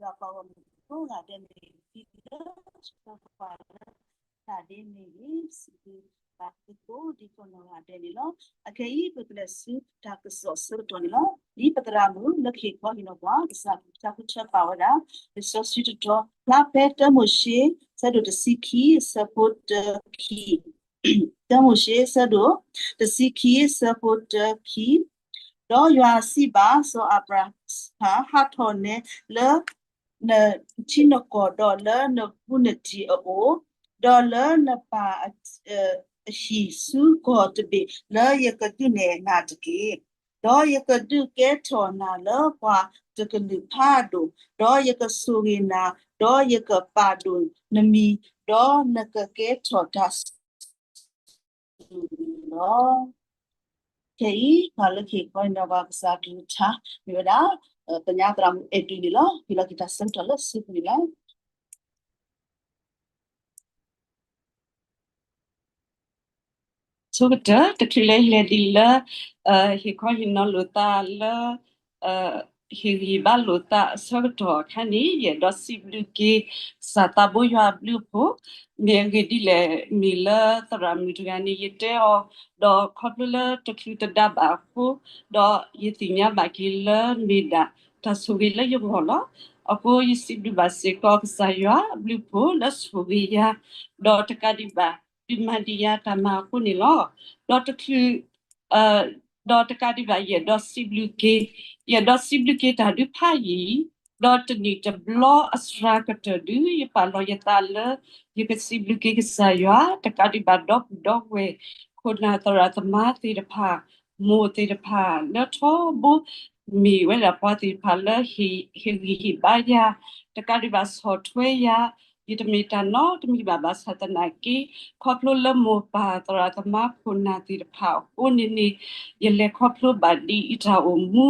ယွၤပှၤဂီၢ်မုၢ်ကိးဂၤဒဲးန့ၣ် ဒ်လၢ ပှၤလၢ တၢ်ဒ်န့ၣ်အံၤ စံးဘျုးဘၣ်သုကိးဒံကိးနီၢ်ဂၤဒဲးန့ၣ်လီၤ. အခဲအံၤ ပကလဲၤဆူတၢ်ကစီၣ်အဆၢကတီၢ်န့ၣ်လီၤ. ဒ်ပသရၣ်မုၣ်လၢကဟ့ၣ်ခီဟ့ၣ်နီၤပှၤ ကစၢ်ကလုၢ်ကထါဃုထၢပာ်ဝဲဒၣ် လံာ်စီဆှံတတီၤ ဖျါဖဲတၢမိၤၡ့ ဆၢဒိၣ်တဆံခံ အဆၢဖိတၢခံ တၢမိၤၡ့ ဆၢဒိၣ်တဆံခံ အဆၢဖိတၢခံ ဒီးယွၤစံးဘၣ်စီၤအၤဘြၤဟၣ်, ဟးထီၣ်နဲလၢ နထံနကီၢ်ဒီးလၢနဘူးနတံၢ်အအိၣ်, ဒီးလၢနပၢ်အ, အဟံၣ်ဆူကီၢ်တဘ့ၣ်လၢယကဒုးနဲၣ်နၤတက့ၢ်. ဒီးယကဒုးကဲထီၣ်နၤလၢပှၤတကလုာ်ဖးဒိၣ်, ဒီးယကပာ်ဒိၣ်နမံၤ, ဒီးနကကဲထီၣ်တၢ်စူၤလီၤ. ခဲအံၤ ပှၤလၢကဟ့ၣ်ခီဟ့ၣ်နီၤပှၤကစၢ်ကလုၢ်ကထါ မ့ၢ်ဝဲဒၣ် ပညါသရၣ်မုၣ်အဲၣ်ဒူန့ၣ်လီၤ. ဟ့ၣ်လီၤက့ၤတၢ်ဆၢကတီၢ်လၢစုပူၤန့ၣ်လီၤ. ဆိကတၢၢ် တချုးလၢဟဲဒ်လၢ ဟ့ၣ်ခီဟ့ၣ်နီၤလိာ်သးလၢ ဟ့ၣ်ဂံၢ်ဘါလိာ်သးအဆၢကတီၢ်အခါန့ၣ် ယအဲၣ်ဒိးစံးဘျုးက့ၤ ကစၢ်သးဘိယွၤအဘျုးအဖှိၣ် မ့ၢ်အဂ့ၢ်ဒ်လဲၣ် မ့ၢ်လၢသရၣ်မုၣ်တဂၤန့ၣ် ယတဲအီၤ ဒီးခီဖျိလၢတချုးတဒါဘၣ်အဃိ ဒီးယသ့ၣ်ညါဘၣ်က့ၤလၢမ့ၢ်ဒၣ်တၢ်ဆိၣ်ဂ့ၤလၢယဂီၢ်လီၤ. အဃိယစံးဘျုးဘၣ်စ့ၢ်ကီးကစၢ်ယွၤအဘျုးအဖှိၣ်လၢဆိၣ်ဂ့ၤယၤ ဒီးတကးဒံးဘၣ် ဒုးမၤဒံးယၤတၢ်မၤအဃိန့ၣ်လီၤ. ဒီးတချုး ဒီးတကးဒံးဘၣ် ယအဲၣ်ဒိးစံးဘျုးက့ၤ, ယအဲၣ်ဒိးစံးဘျုးက့ၤတၢ်ဒုးဖးယံၤ, ဒီးတနံၣ်တဘျီအစှၤကတၢၢ်ဒုး ယပာ်လီၤယသးလၢ ယကစံးဘျုးက့ၤကစၢ်ယွၤ တကးဒံးဘၣ်ဒီပုၢ်ဒီဝဲၢ် ခိၣ်နၢ်သရၣ်သမါသ့ၣ်တဖၣ် မိၢ်သ့ၣ်တဖၣ် လၢထီဘိ မ့ၢ်ဝဲဒၣ်ပှၤသ့ၣ်တဖၣ်လၢ ဟ့ၣ်ဂံၢ်ဟ့ၣ်ဘါယၤ, တကးဒံးဘၣ်ဆီၣ်ထွဲယၤ, ယတမ့ၢ်တၢ်နီတမံၤဘၣ် ဘၣ်ဆၣ်သနာ်က့ ခီဖျိလၢမိၢ်ပၢ်သရၣ်သမါခိၣ်နၢ်သ့ၣ်တဖၣ်အဃိန့ၣ်န့ၣ် ယလဲၤခီဖျိဘၣ်ဒ်အံၤတၢ်အိၣ်မူ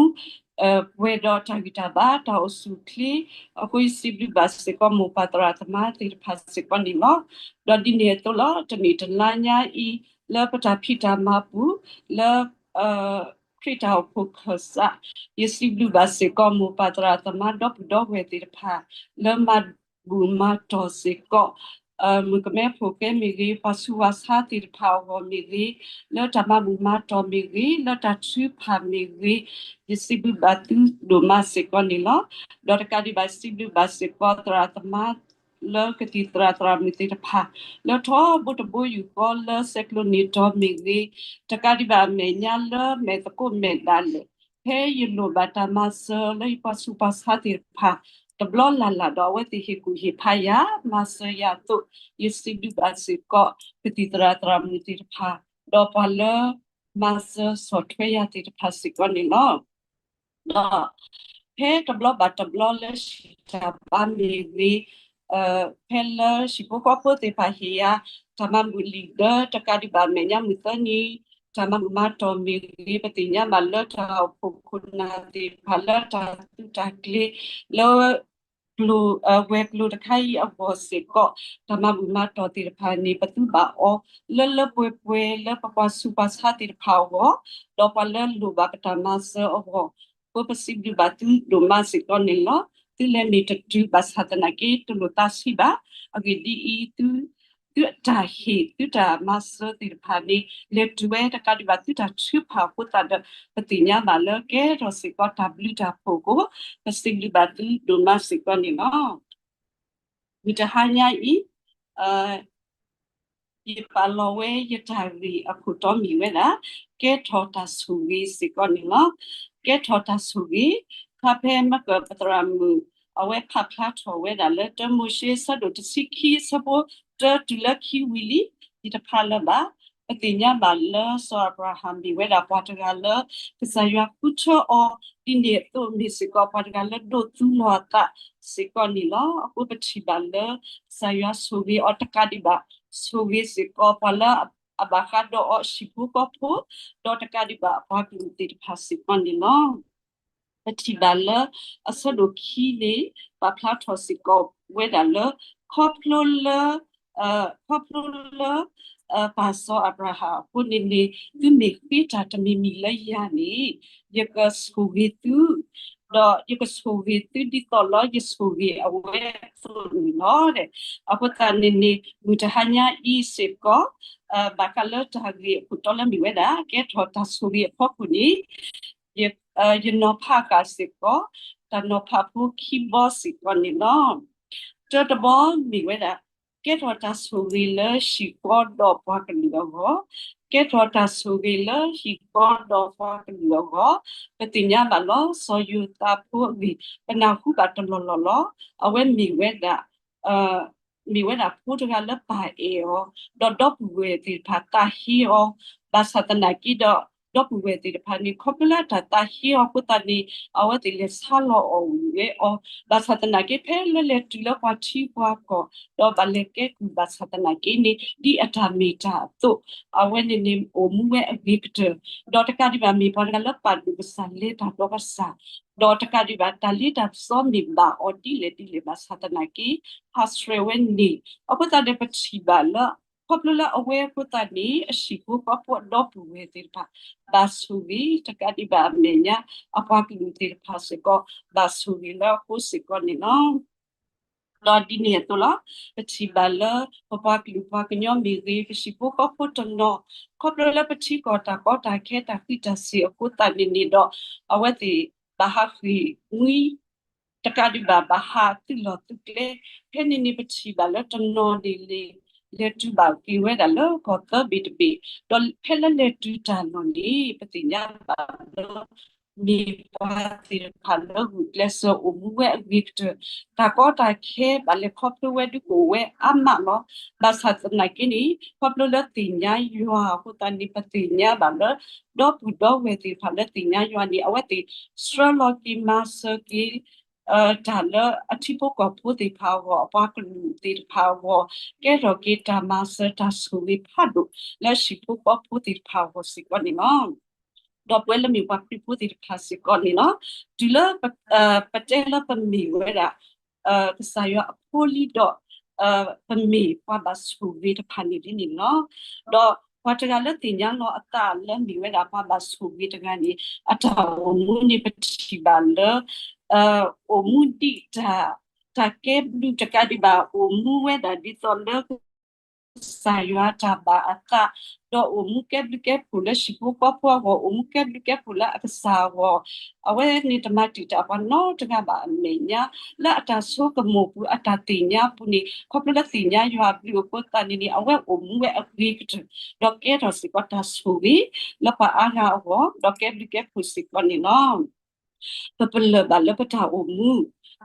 ပှဲၤဒီးတၢ်ဂံၢ်တၢ်ဘါ တၢ်အိၣ်ဆူၣ်အိၣ်ချ့, အဃိယစံးဘျုးဘၣ်စ့ၢ်ကီးမိၢ်ပၢ်သရၣ်သမါသ့ၣ်တဖၣ်စ့ၢ်ကီးန့ၣ်လီၤ. ဒီးဒ်န့ၣ်အသိးလီၤ တနံၣ်တလါညါအံၤ လၢပတၢ်ဖံးတၢ်မၤပူၤ လၢ ခရံာ်တၢ်အိၣ်ဖှိၣ်ခၢၣ်စး, ယစံးဘျုးဘၣ်စ့ၢ်ကီးမိၢ်ပၢ်သရၣ်သမါဒီပုၢ်ဒီဝဲၢ်သ့ၣ်တဖၣ် လၢမၤဘူၣ်မၤတီၢ်စ့ၢ်ကီး မုၣ်ကမဲဖိၣ်ဃဲမ့ၢ်ဂ့ၤ, ပှၤဆူးပှၤဆါသ့ၣ်တဖၣ်အဂီၢ်မ့ၢ်ဂ့ၤ, လၢတၢ်မၤဘူၣ်မၤတီၢ်မ့ၢ်ဂ့ၤ, လၢတၢ်ထုကဖၣ်မ့ၢ်ဂ့ၤ, ယစံးဘျုးဘၣ်သုဒိၣ်မးစ့ၢ်ကီးန့ၣ်လီၤ. ဒီးတကးဒံးဘၣ်စံးဘျုးဘၣ်စ့ၢ်ကီးသရၣ်သမါ လၢကသံၣ်သရၣ်သရၣ်မုၣ်သ့ၣ်တဖၣ် လၢထီဘိတဘိယူၢ်ဃီလၢစဲးကျိးန့ၣ်တီၤမ့ၢ်ဂ့ၤ, တကးဒံးဘၣ်အမဲာ်ညါလၢမဲာ်သကိးမဲာ်ဒၣ်လဲာ်, ဖဲယလိၣ်ဘၣ်တၢ်မၤစၢၤလၢယပှၤဆူးပှၤဆါသ့ၣ်တဖၣ် တဘျီလၢ်လၢ်ဒီးအဝဲသ့ၣ်ဟ့ၣ်ကူၣ်ဟ့ၣ်ဖးယၤ မၤစၢၤယၤအသိး, ယစံးဘျုးဘၣ်စ့ၢ်ကီး ကသံၣ်သရၣ်သရၣ်မုၣ်သ့ၣ်တဖၣ် ဒီးပှၤလၢမၤစၢၤဆီၣ်ထွဲယၤသ့ၣ်တဖၣ်စ့ၢ်ကီးန့ၣ်လီၤ. ဒီးဖဲတဘျီဘၣ်တဘျီလၢဟံၣ်တၢ်ဘါမ့ၢ်ဂ့ၤ, ဖဲလၢဟံၣ်ဖိဃီဖိသ့ၣ်တဖၣ်ဟ့ၣ်ယၤ တၢ်မၤဘူၣ်လံာ်ဒၢ တကးဒံးဘၣ်မဲာ်ညါမုၢ်သၢနံၤ တၢ်မၤဘူၣ်မၤတီၢ်မ့ၢ်ဂ့ၤ, ပသ့ၣ်ညါဘၣ်လၢတၢ်အိၣ်ဖှိၣ်ခိၣ်နၢ်သ့ၣ်တဖၣ်လၢတၢ်သုးတၢ်ကျဲၤ လၢ ဝဲၤကျိၤတခါအံၤအဂီၢ်စ့ၢ်ကီး တၢ်မၤဘူၣ်မၤတီၢ်သ့ၣ်တဖၣ်န့ၣ် ပသူဘၣ်အီၤ လၢလၢပှဲၤပှဲၤလၢပပှၤဆူးပှၤဆါသ့ၣ်တဖၣ်အဂီၢ်, ဒီးပှၤလၢလိၣ်ဘၣ်ပတၢ်မၤစၢၤအဂီၢ်, ပစံးဘျုးဘၣ်သုဒိၣ်မးစ့ၢ်ကီးန့ၣ်လီၤ. သုလဲၤမ့ၢ်တတုၤဘၣ်ဆၣ်သနာ်က့ တလိၣ်သးဆံးဘၣ်. အဂ့ၢ်ဒ်အံၤ, သုအတၢ်ဟ့ၣ်သုတၢ်မၤစၢၤသ့ၣ်တဖၣ်န့ၣ် လဲၤတုၤဝဲတကးဒံးဘၣ်သုတၢ်ထုကဖၣ်အဃိသတးဒီး ပသ့ၣ်ညါဘၣ်လၢကဲထီၣ်စ့ၢ်ကီးတၢ်ဘျုးတၢ်ဖှိၣ်အဃိ ပစံးဘျုးဘၣ်သုဒိၣ်မးစ့ၢ်ကီးန့ၣ်လီၤ. မုၢ်တဟါညါအံၤ ယပာ်လီၤဝဲယတၢ်ဂ့ၢ်အခိၣ်တီမ့ၢ်ဝဲဒၣ် ကဲထီၣ်တၢ်ဆိၣ်ဂ့ၤစ့ၢ်ကီးန့ၣ်လီၤ. ကဲထီၣ်တၢ်ဆိၣ်ဂ့ၤ, ဖဲမ့ၢ်ကပသရၣ်မုၣ် အဝဲဖးဖျါထီၣ်ဝဲဒၣ်လၢ တၢမိၤၡ့ အဆၢဒိၣ်တဆံခံ အဆၢဖိတၢတုၤလၢခံဝံၤလံ, ယတဖးလၢၤဘၣ်. ပသ့ၣ်ညါဘၣ်လၢစီၤအၤဘြၤဟၣ်မ့ၢ်ဝဲဒၣ်ပှၤတဂၤလၢ ကစၢ်ယွၤဃုထၢအီၤ ဒ်န့ၣ်အသိးမ့ၢ်စ့ၢ်ကီး ပှၤတဂၤလၢဒိးသူလီၤအသးစ့ၢ်ကီးန့ၣ်လီၤ. အဃိပထံၣ်ဘၣ်လၢ ကစၢ်ယွၤဆိၣ်ဂ့ၤအီၤတကးဒံးဘၣ် ဆိၣ်ဂ့ၤစ့ၢ်ကီးပှၤလၢအဘၣ်ဃးဒီးအီၤအဟံၣ်ဖိဃီဖိ ဒီးတကးဒံးဘၣ်အပှၤကလုာ်သ့ၣ်တဖၣ်စ့ၢ်ကီးန့ၣ်လီၤ. ပထံၣ်ဘၣ်လၢအဆၢဒိၣ်ခံန့ၣ် ပာ်ဖျါထီၣ်စ့ၢ်ကီးဝဲဒၣ်လၢ ခီဖျိလၢ ခီဖျိလၢ ပၢ်စီၤအၤဘြၤဟၣ်အဃိန့ၣ်န့ၣ် သုမ့ၢ်ဃ့တၢ်တမံၤမံၤလၢယၤန့ၣ် ယကဆိၣ်ဂ့ၤသု ဒီးယကဆိၣ်ဂ့ၤသုဒ်သိးလၢယဆိၣ်ဂ့ၤအဝဲအသိးန့ၣ်လီၤ. အဃိသတးန့ၣ်န့ၣ် မုၢ်တဟါညါအံၤစ့ၢ်ကီး ဘၣ်ဃးလၢတၢ်ဂ့ၢ်အခိၣ်တီလၢမ့ၢ်ဝဲဒၣ် ကဲထီၣ်တၢ်ဆိၣ်ဂ့ၤအဖီခိၣ်န့ၣ် ယနီၤဖးဃာ်စ့ၢ်ကီး တၢ်နီၤဖးဖိခံဘီစ့ၢ်ကီးန့ၣ်လီၤ. တၢတဘီမ့ၢ်ဝဲဒၣ် ကဲထီၣ်တၢ်ဆိၣ်ဂ့ၤလၢဟံၣ်ဃီဒီးပှၤကလုာ်အဂီၢ်, ကဲထီၣ်တၢ်ဆိၣ်ဂ့ၤလၢဟံၣ်ဃီဒီးပှၤကလုာ်အဂီၢ်, ပသ့ၣ်ညါဘၣ်လီၤ စီၤယိၤသးဖိအဂ့ၢ် ပနၢ်ဟူဘၣ်တလီၢ်လီၢ်လီၤ. အဝဲမ့ၢ်ဝဲဒၣ် မ့ၢ်ဝဲဒၣ်ဖိတဂၤလၢပၢ်အဲၣ်အီၤ, ဒီးဒီပုၢ်ဝဲၢ်သ့ၣ်တဖၣ်သးဟ့အီၤ, ဘၣ်ဆၣ်သနာ်က့ဒီး ဒီပုၢ်ဝဲၢ်သ့ၣ်တဖၣ်န့ၣ် ခီဖျိလၢတၢ်သးဟ့အီၤအဃိသတးန့ၣ် အဝဲသ့ၣ်လဲၤဆါလီၤအီၣ်ဝဲအီၤ, ဘၣ်ဆၣ်သနာ်က့ ဖဲလၢလဲၤတုၤလၢပှၤထံပှၤကီၢ် ဒီးဘၣ်လဲၤကဲကုၢ်ဘၣ်ဆၣ်သနာ်က့န့ၣ် ဒ်အတၢ်မ့ၢ်တၢ်အသိး အဝဲန့ၣ်န့ၣ်အိၣ်မူဝဲအဂ့ၤကတၢၢ်, ဒီးတကးဒံးဘၣ်မ့ၢ်ပှၤတဂၤလၢပာ်ဒိၣ်ကစၢ်လဲၤတၢ်ဒီးကစၢ် ဒီးတကးဒံးဘၣ်တၢ်လ့တၢ်ပစီမ့ၢ်ဘၣ်အီၤဒ်လဲၣ်ဒ်လဲၣ်ဘၣ်ဆၣ်သနာ်က့ ဟးဆှဲးဝဲန့ၣ်, အဃိသတးန့ၣ်ပထံၣ်ဘၣ်လၢ ခီဖျိလၢအဝဲအဃိသတးန့ၣ် အဟံၣ်ဖိဃီဖိအဒီပုၢ်ဝဲၢ်သ့ၣ်တဖၣ် ဘၣ်ဆိၣ်ဂ့ၤ တကးဒံးဘၣ်အမဲာ်ညါ အပှၤကလုာ်သ့ၣ်တဖၣ်စ့ၢ်ကီး ဘၣ်ဆိၣ်ဂ့ၤလၢအဃိစ့ၢ်ကီးန့ၣ်လီၤ. ဒီးဒ်န့ၣ်အသိးလီၤ, ပထံၣ်ဘၣ်လၢ ပပှၤကလုာ်ပှၤကညီမ့ၢ်ဂ့ၤ ပဟံၣ်ဖိဃီဖိတနီၤ ခီဖျိလၢပထံကီၢ်တၢ်ကီတၢ်ခဲတၢ်ဃံးတၢ်စ့ၤအဃိသတးန့ၣ်န့ၣ်ဒီး အဝဲသ့ၣ်ဘၣ်ဟးဃ့ၢ်မှံ တကးဒံးဘၣ်ဘၣ်ဟးသုးလီၢ်သုးကျဲ, ဖဲန့ၣ်န့ၣ်ပထံၣ်ဘၣ်လၢတနီၤန့ၣ် လဲၤတုၤဘၣ်က့ၤဝဲဒၣ်လၢကီၢ်သၢဘ့ၣ်တဘ့ၣ်, ဒီးဖဲလၢလဲၤတုၤတၢ်လီၢ်န့ၣ် ပသ့ၣ်ညါဘၣ်လၢ မ့ၢ်ပှၤသ့ၣ်တဖၣ်လၢဂုာ်ကျဲးစၢးအိၣ်မူဝဲအဂ့ၤကတၢၢ်, တၢ်ကီတၢ်ခဲဘၣ်လဲၤခီဖျိဝဲဒုးကအိၣ်ဝဲအါမးလီၤ. ဘၣ်ဆၣ်သနာ်က့န့ၣ် ခီဖျိလၢသ့ၣ်ညါယွၤအဃိသတးန့ၣ် ပသ့ၣ်ညါဘၣ်လၢ ဒီပုၢ်ဒီဝဲၢ်သ့ၣ်တဖၣ်လၢသ့ၣ်ညါယွၤန့ၣ် အဝဲသ့ၣ်ဆှၢလီၤက့ၤမၤစၢၤက့ၤ တၢ်လၢအထံဖိကီၢ်ဖိသ့ၣ်တဖၣ်အဂီၢ် အပှၤကလုာ်သ့ၣ်တဖၣ်အဂီၢ် ကဲထီၣ်က့ၤတၢ်မၤစၢၤတၢ်ဆိၣ်ဂ့ၤဖးဒိၣ်လၢဟံၣ်ဖိဃီဖိသ့ၣ်တဖၣ်အဂီၢ်စ့ၢ်ကီးန့ၣ်လီၤ. ဒီးပဝဲလၢမ့ၢ်ပှၤခရံာ်ဖိသ့ၣ်တဖၣ်စ့ၢ်ကီးန့ၣ်လီၤ. တုၤလၢ ပတဲလၢပမ့ၢ်ဝဲဒၣ် ကစၢ်ယွၤအဖိလံဒီး ပမ့ၢ်ပှၤဘၣ်ဆိၣ်ဂ့ၤတဖၣ်န့ၣ်ဒ်န့ၣ်လီၤ. ဒီးပှၤတဂၤလၢသ့ၣ်ညါလီၤအသးလၢမ့ၢ်ဝဲဒၣ်ပှၤဘၣ်ဆိၣ်ဂ့ၤတဂၤန့ၣ် အတၢ်အိၣ်မူန့ၣ်ပထံၣ်ဘၣ်လၢ အိၣ်မူဒ်တၢ် တၢ်ကဲဘျုးတကးဒံးဘၣ် အိၣ်မူဝဲဒၣ်ဒ်သိးလၢ ကစၢ်ယွၤတၢ်ဘၣ်အသး, ဒီးအိၣ်မူကဲဘျုးကဲဖှိၣ်လၢဟံၣ်ဖိဃီဖိအဂီၢ်, အိၣ်မူကဲဘျုးကဲဖှိၣ်လၢအကစၢ်အဂီၢ်, အဝဲန့ၣ်တမၤတံာ်တာ်ပှၤနီတဂၤဘၣ်အမဲာ်ညါ, လၢအတၢ်ဆိကမိၣ်ပူၤ အတၢ်သ့ၣ်ညါပူၤန့ၣ် ခီဖျိလၢသ့ၣ်ညါယွၤအဘျုးအဃိသတးန့ၣ်န့ၣ် အဝဲအိၣ်မူဝဲအဂ့ၤကတၢၢ်, ဒီးကဲထီၣ်စ့ၢ်ကီးတၢ်ဆိၣ်ဂ့ၤ လၢပှၤအါဂၤအဂီၢ်, ဒီးကဲဘျုးကဲဖှိၣ်စ့ၢ်ကီးန့ၣ်လီၤ. ပပလၢၢ်ဘၣ်လၢပတၢ်အိၣ်မူ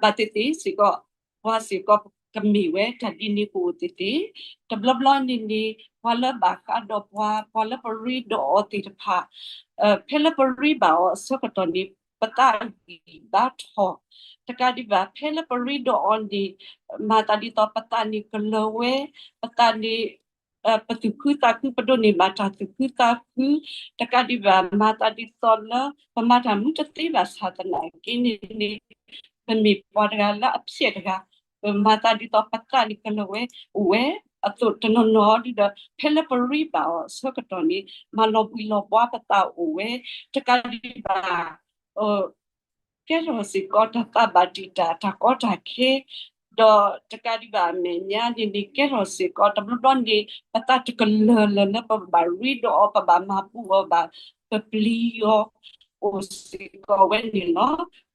ဘၣ်သ့ၣ်သ့ၣ်စ့ၢ်ကီး, ပှၤစ့ၢ်ကီးကမ့ၢ်ဝဲတၢ်ဒ်န့ၣ်ကအိၣ်သ့ၣ်သ့ၣ်, တဘျီဘျီန့ၣ်န့ၣ် ပှၤလၢဘၣ်ဃးဒီးပှၤ, ပှၤလၢပရ့ဒီးအီၤသ့ၣ်တဖၣ်, ဖဲလၢပရ့ဘၣ်အီၤအဆၢကတီၢ်န့ၣ် ပသးအဂံၢ်ဘါထီၣ်, တကးဒံးဘၣ် ဖဲလၢပရ့ဒီးအီၤန့ၣ် မၤသးဒ်သိးပသးန့ၣ်ကလၢၤဝဲ, ပသးန့ၣ် ပသူၣ်ခုသးခု ပဒိးန့ၢ်ဘၣ်တၢ်သူၣ်ခုသးခု, တကးဒံးဘၣ် မၤသးဒ်သိးလၢ ပမၤတၢ်မူတသ့ဘၣ်ဆၣ်သနာ်က့န့ၣ်န့ၣ် ပမ့ၢ်ပှၤတဂၤလၢအဖျဲးတဂၤ, ပမၤသးဒ်သိးပသးန့ၣ်ကလီၤဝဲအိၣ်ဝဲအသိးတနီၤနီၤဒုဒီး ဖဲလၢပရ့ဘၣ်အီၤအဆၢကတီၢ်န့ၣ် မၤလီၤဘှံးလီၤဘှါပသးအိၣ်ဝဲ, တကးဒံးဘၣ် ကဲထီၣ်စ့ၢ်ကီးတၢ်သးဘၣ်တံာ်တာ်တၢ်ကီတၢ်ခဲ, ဒီးတကးဒံးဘၣ်အမဲာ်ညါန့ၣ်န့ၣ် ကဲထီၣ်စ့ၢ်ကီးတဘျီဘျီန့ၣ် ပသးတကလၢၤလၢၤလၢပဘၣ်ရ့ဒီးအီၤ ပဘၣ်မၤပူၤအီၤဘၣ် ပပျံၤအီၤ အိၣ်စ့ၢ်ကီးဝဲန့ၣ်လီၤ.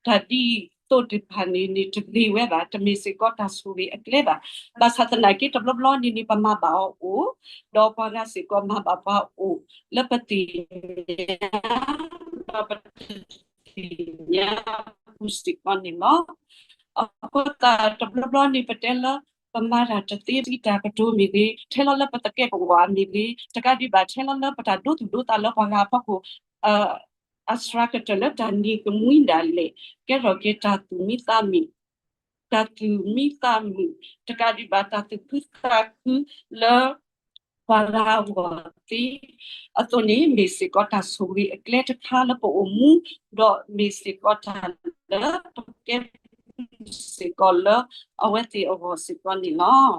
တၢ်ဒ်သိးသ့ၣ်တဖၣ်န့ၣ်န့ၣ် တဂ့ၤဝဲဘၣ်, တမ့ၢ်စ့ၢ်ကီးတၢ်ဆိၣ်ဂ့ၤအကျဲဘၣ်. ဘၣ်ဆၣ်သနာ်က့ တဘျီဘျီန့ၣ်န့ၣ် ပမၤဘၣ်အီၤအိၣ်, ဒီးပှၤဂၤစ့ၢ်ကီးမၤဘၣ်ပှၤအိၣ် လၢပသ့ၣ်ညါ ဒီးပတသ့ၣ်ညါအပူၤစ့ၢ်ကီးန့ၣ်လီၤ. အဃိသတးတဘျီဘျီန့ၣ် ပတဲလၢ ပမၤတၢ်တသ့ ပစံးတၢ်ကတိၤမ့ၢ်ဂ့ၤ, ထဲလီၤလၢပသကဲးပဝးမ့ၢ်ဂ့ၤ, တကးဒံးဘၣ်ထဲလီၤလၢပတၢ်ဒိသူၣ်ဒိသးလၢပှၤဂၤအဖီခိၣ် အစှၤကတၢၢ်လၢတၢ်နံၤကမှံဒၣ်လဲာ် ကဲထီၣ်က့ၤတၢ်သူၣ်မံသးမုာ်, တၢ်သူၣ်မံသးမုာ်, တကးဒံးဘၣ်တၢ်သူၣ်ခုသးခုလၢ ပှၤဂၤအဂီၢ်သ့အသိးန့ၣ် မ့ၢ်စ့ၢ်ကီးတၢ်ဆိၣ်ဂ့ၤအကျဲတခါလၢပအိၣ်မူ, ဒီးမ့ၢ်စ့ၢ်ကီးတၢ်လၢပကဲစ့ၢ်ကီးလၢအဝဲသ့ၣ်အဂီၢ်စ့ၢ်ကီးန့ၣ်လီၤ.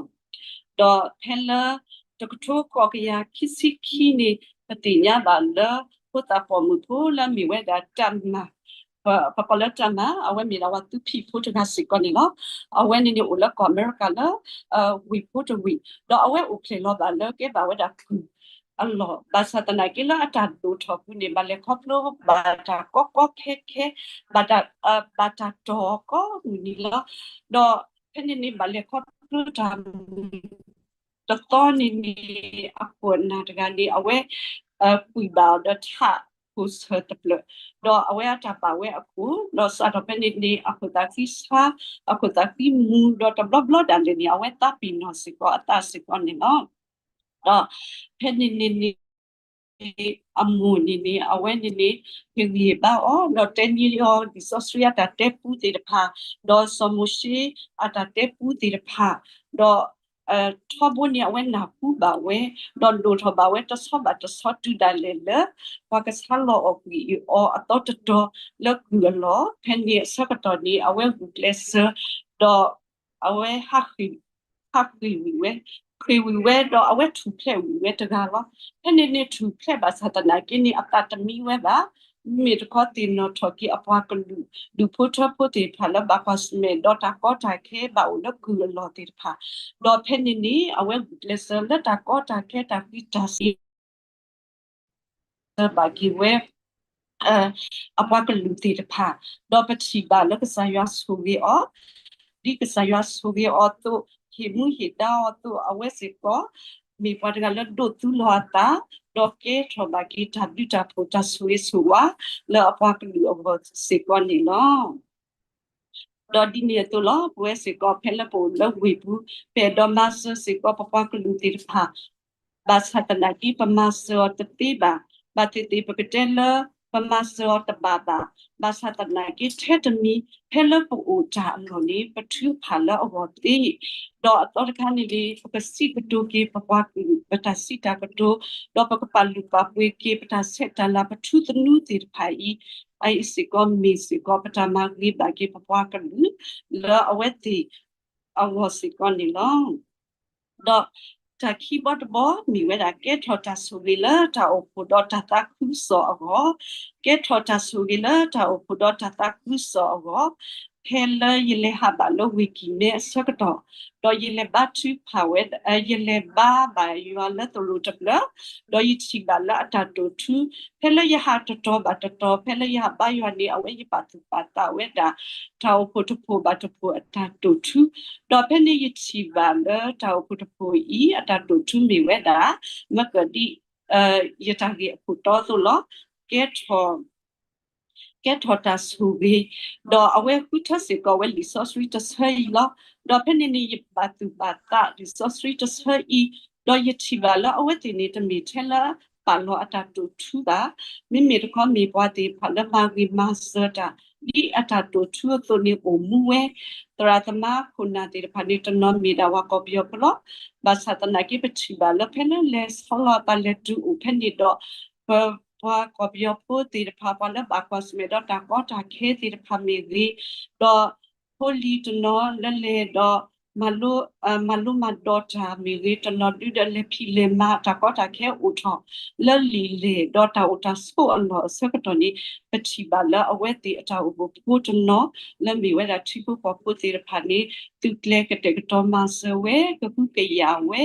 ဒီးဖဲလၢ တကထိဃိးကယၤခံဆံခံန့ၣ် ပသ့ၣ်ညါဘၣ်လၢ ဖိသၣ်ပိာ်မုၣ်ဖိလၢမ့ၢ်ဝဲဒၣ်တၢ်မၤ ပကိးလၢတၢ်မၤ အဝဲမ့ၢ်ဒၣ်ဝဲသုဖံးဖိတဂၤစ့ၢ်ကီးန့ၣ်လီၤ. အဝဲန့ၣ်န့ၣ်အိၣ်လၢကီၢ်အမဲရကၤလၢ ဝ့ၢ်ဖိတဝ့ၢ်, ဒီးအဝဲအိၣ်ဖျဲၣ်လီၤဘၣ်လၢကဲဘၣ်ဝဲဒၣ်ကုၢ်အလီၢ်, ဘၣ်ဆၣ်သနာ်က့လၢအတၢ်ဒိၣ်ထီၣ်ပူၤန့ၣ် ဘၣ်လဲၤခီဖျိဘၣ်တၢ်ကီကီခဲခဲ, ဘၣ်တၢ် ဘၣ်တၢ်တီၢ်ကီမုၢ်နံၤလီၤ. ဒီးဖဲန့ၣ်န့ၣ် ဘၣ်လဲၤခီဖျိတၢ်မုာ် တသီန့ၣ်န့ၣ် အခိၣ်အနၢ်တဂၤန့ၣ် အဝဲ ကွံာ်ဘၣ်အီၤဒီးထးခိၣ်ဆၢၣ်တဖျၢၣ်, ဒီးအဝဲအတၢ်ပာ်ဝဲအခိၣ်, ဒီးစးထီၣ်ဖဲန့ၣ်န့ၣ် အခိၣ်သးဃံဆါ, အခိၣ်သးဃံမူ, ဒီးတဘျီဘျီဒၣ်လဲာ်န့ၣ် အဝဲသးပ့ၤနီၣ်စ့ၢ်ကီးအသးစ့ၢ်ကီးန့ၣ်လီၤ. ဒီးဖဲန့ၣ်န့ၣ်န့ၣ် အမိၢ်န့ၣ်န့ၣ် အဝဲန့ၣ်န့ၣ် ဟ့ၣ်ဂံၢ်ဟ့ၣ်ဘါအီၤ ဒီးတဲန့ၢ်အီၤ လံာ်စီဆှံအတၢ်တဲပူသ့ၣ်တဖၣ်, ဒီးစီၤမိၤၡ့အတၢ်တဲပူသ့ၣ်တဖၣ်, ဒီး ထီဘိန့ၣ် အဝဲနၢ်ဟူဘၣ်ဝဲ, ဒီးဒိၣ်ထီၣ်ဘၣ်ဝဲတဆီဘၣ်တဆီတုၤဒၣ်လဲာ်လၢ ပှၤကဆါလီၤအီၣ်ကွံာ်အီၤအသီတတီၤလၢကုၢ်အလီၢ်, ဖဲန့ၣ်အဆၢကတီၢ်န့ၣ် အဝဲဂုာ်ကျဲးစၢး, ဒီးအဝဲ ဟးဃ့ၢ်ဝံၤဝဲ, ဃ့ၢ်ဝံၤဝဲ ဒီးအဝဲထူၣ်ဖျဲးဝံၤဝဲတဂၤလီၤ. ဖဲန့ၣ်န့ၣ်ထူၣ်ဖျဲးဘၣ်ဆၣ်သနာ်က့န့ၣ် အသးတမံဝဲဘၣ်, မ့မ့ၢ်တခီသ့ၣ်နီၣ်ထီၣ်က့ၤအပှၤကလုာ် ဒူၣ်ဖိထၢဖိသ့ၣ်တဖၣ်လၢဘၣ်ကွၢ်ဆၢၣ်မဲာ်ဒီးတၢ်ကီတၢ်ခဲဘၣ်အိၣ်လၢကုၢ်အလီၢ်သ့ၣ်တဖၣ်, ဒီးဖဲန့ၣ်န့ၣ် အဝဲဂုာ်ကျဲးစၢးလၢတၢ်ကီတၢ်ခဲတၢ်ဃံးတၢ်စ့ၤ ဘၣ်က့ၤဝဲ အပှၤကလုာ်သ့ၣ်တဖၣ်, ဒီးပထံၣ်ဘၣ်လၢကစၢ်ယွၤဆိၣ်ဂ့ၤအီၤ, ဒ်ကစၢ်ယွၤဆိၣ်ဂ့ၤအီၤအသိး, ဟ့ၣ်မူဟ့ၣ်ဒါအီၤအသိး, အဝဲစ့ၢ်ကီး မ့ၢ်ပှၤတဂၤလၢဒိးသူလီၤအသး, ဒီးကဲထီၣ်ဘၣ်က့ၤတၢ်ဘျုးတၢ်ဖှိၣ်တၢ်ဆိၣ်ဂ့ၤဆိၣ်ဝါ လၢအပှၤကလုာ်အဂီၢ်စ့ၢ်ကီးန့ၣ်လီၤ. ဒီးဒ်န့ၣ်အသိးလီၤ, ပဝဲစ့ၢ်ကီးဖဲလၢပအိၣ်လၢဝ့ၢ်ပူၤ, ပအဲၣ်ဒိးမၤစၢၤစ့ၢ်ကီးပပှၤကလုာ်သ့ၣ်တဖၣ်, ဘၣ်ဆၣ်သနာ်က့ ပမၤစၢၤအီၤတသ့ဘၣ်, ဘၣ်သ့ၣ်သ့ၣ်ပကတဲလၢ ပမၤစၢၤအီၤတဘၣ်ဘၣ်, ဘၣ်ဆၣ်သနာ်က့ ထဲတမံၤ ဖဲလၢပအိၣ်တၢ်အလီၢ်န့ၣ် ပထုကဖၣ်လၢအဂီၢ်သ့, ဒီးအသီတခါန့ၣ်န့ၣ် ပကစံးကတိၤက့ၤပပှၤကလုာ် ပတၢ်စံးတၢ်ကတိၤ, ဒီးပကပာ်လုၢ်ပာ်ပှ့ၤက့ၤ ပတၢ်ဆဲးတၢ်လၤ ပထူသနူသ့ၣ်တဖၣ်အံၤ, အအံၤစ့ၢ်ကီးမ့ၢ်စ့ၢ်ကီး ပတၢ်မၤဂ့ၤဘၣ်က့ၤပပှၤကလုာ် လၢအဝဲသ့ၣ်အဂီၢ်စ့ၢ်ကီးန့ၣ်လီၤ. ဒီးတၢ်ခံဘီတဘီ မ့ၢ်ဝဲဒၣ် ကဲထီၣ်တၢ်ဆိၣ်ဂ့ၤလၢတၢ်အိၣ်ဖှိၣ်ဒီးတၢ်သးခုကစီၣ်အဂီၢ်, ကဲထီၣ်တၢ်ဆိၣ်ဂ့ၤလၢတၢ်အိၣ်ဖှိၣ်ဒီးတၢ်သးခုကစီၣ်အဂီၢ်, ဖဲလၢယလဲၤဟးဘၣ်လၢဝ့ၢ်ကံၢ်မဲအဆၢကတီၢ်, ဒီးယလဲၤဘါထုကဖၣ်ဝဲ, ယလဲၤဘါဘၣ်ယွၤလၢသရိာ်တဖျၢၣ်, ဒီးယထံၣ်ဘၣ်လၢအတၢ်တိာ်ထူ, ဖဲလၢယဟးတတီၤဘၣ်တတီၤ, ဖဲလၢယဟးဘါယွၤန့ၣ် အဝဲယပာ်သူၣ်ပာ်သးဝဲဒၣ် တၢ်အိၣ်ဖှိၣ်တဖှိၣ်ဘၣ်တဖှိၣ်အတၢ်တိာ်ထူ, ဒီးဖဲန့ၣ်ယထံၣ်ဘၣ်လၢတၢ်အိၣ်ဖှိၣ်တဖှိၣ်အံၤ အတၢ်တိာ်ထူမ့ၢ်ဝဲဒၣ် မ့ၢ်ကဒံး ယတၢ်ဂ့ၢ်အခိၣ်တီအသိးလီၤ. ကဲထီၣ် ကဲထီၣ်တၢ်ဆိၣ်ဂ့ၤ, ဒီးအဝဲဃုထၢစ့ၢ်ကီးဝဲလံာ်စီဆှံတဆၢအံၤလီၤ. ဒီးဖဲန့ၣ်န့ၣ် ယဘၣ်သူၣ်ဘၣ်သးလံာ်စီဆှံတဆၢအံၤ, ဒီးယထံၣ်ဘၣ်လၢအဝဲသ့ၣ်န့ၣ် တမ့ၢ်ထဲလၢပာ်လီၤအတၢ်တိာ်ထူဘၣ်, မ့မ့ၢ်တခီမ့ၢ်ပှၤသ့ၣ်တဖၣ်လၢမၤဂ့ၤမၤစၢၤတၢ် ဒ်အတၢ်တိာ်ထူအသိးန့ၣ်အိၣ်မူဝဲ, သရၣ်သမါခိၣ်နၢ်သ့ၣ်တဖၣ်န့ၣ် တနီၤမ့ၢ်ဒၣ်ပှၤကီၢ်ပယီၤဖိလီၤ. ဘၣ်ဆၣ်သနာ်က့ ပထံၣ်ဘၣ်လၢဖဲလၢလဲၤဆီလီၤအသးလဲၤတုၤအိၣ်ဖဲန့ၣ်ဒီး ပပှၤကီၢ်ပယီၤဖိသ့ၣ်တဖၣ် ပှၤလၢဘၣ်ကွၢ်ဆၢၣ်မဲာ်ဒီးတၢ်ကီတၢ်ခဲသ့ၣ်တဖၣ်မ့ၢ်ဂ့ၤ, ဒီး ဖိလံၤတနီၤလၢလဲၤဒီး မၤလိမၤဒိးတၢ်မ့ၢ်ဂ့ၤ, တနီၤဒုဒီးလဲၤဖံးလဲၤမၤတၢ်ကီတၢ်ခဲအိၣ်ထီၣ် လၢလံာ်လဲၢ်ဒီးတၢ်အိၣ်တၢ်ဆိးအလီၢ်အဆၢကတီၢ်န့ၣ် ပထံၣ်ဘၣ်လၢအဝဲသ့ၣ်အတၢ်အိၣ်ဖှိၣ်ဖိတနီၤ လၢမ့ၢ်ဝဲဒၣ်ထံဖိကီၢ်ဖိသ့ၣ်တဖၣ်န့ၣ် သုးကျဲၤကတဲာ်ကတီၤမၤစၢၤဝဲ ကဟုကယာ်ဝဲ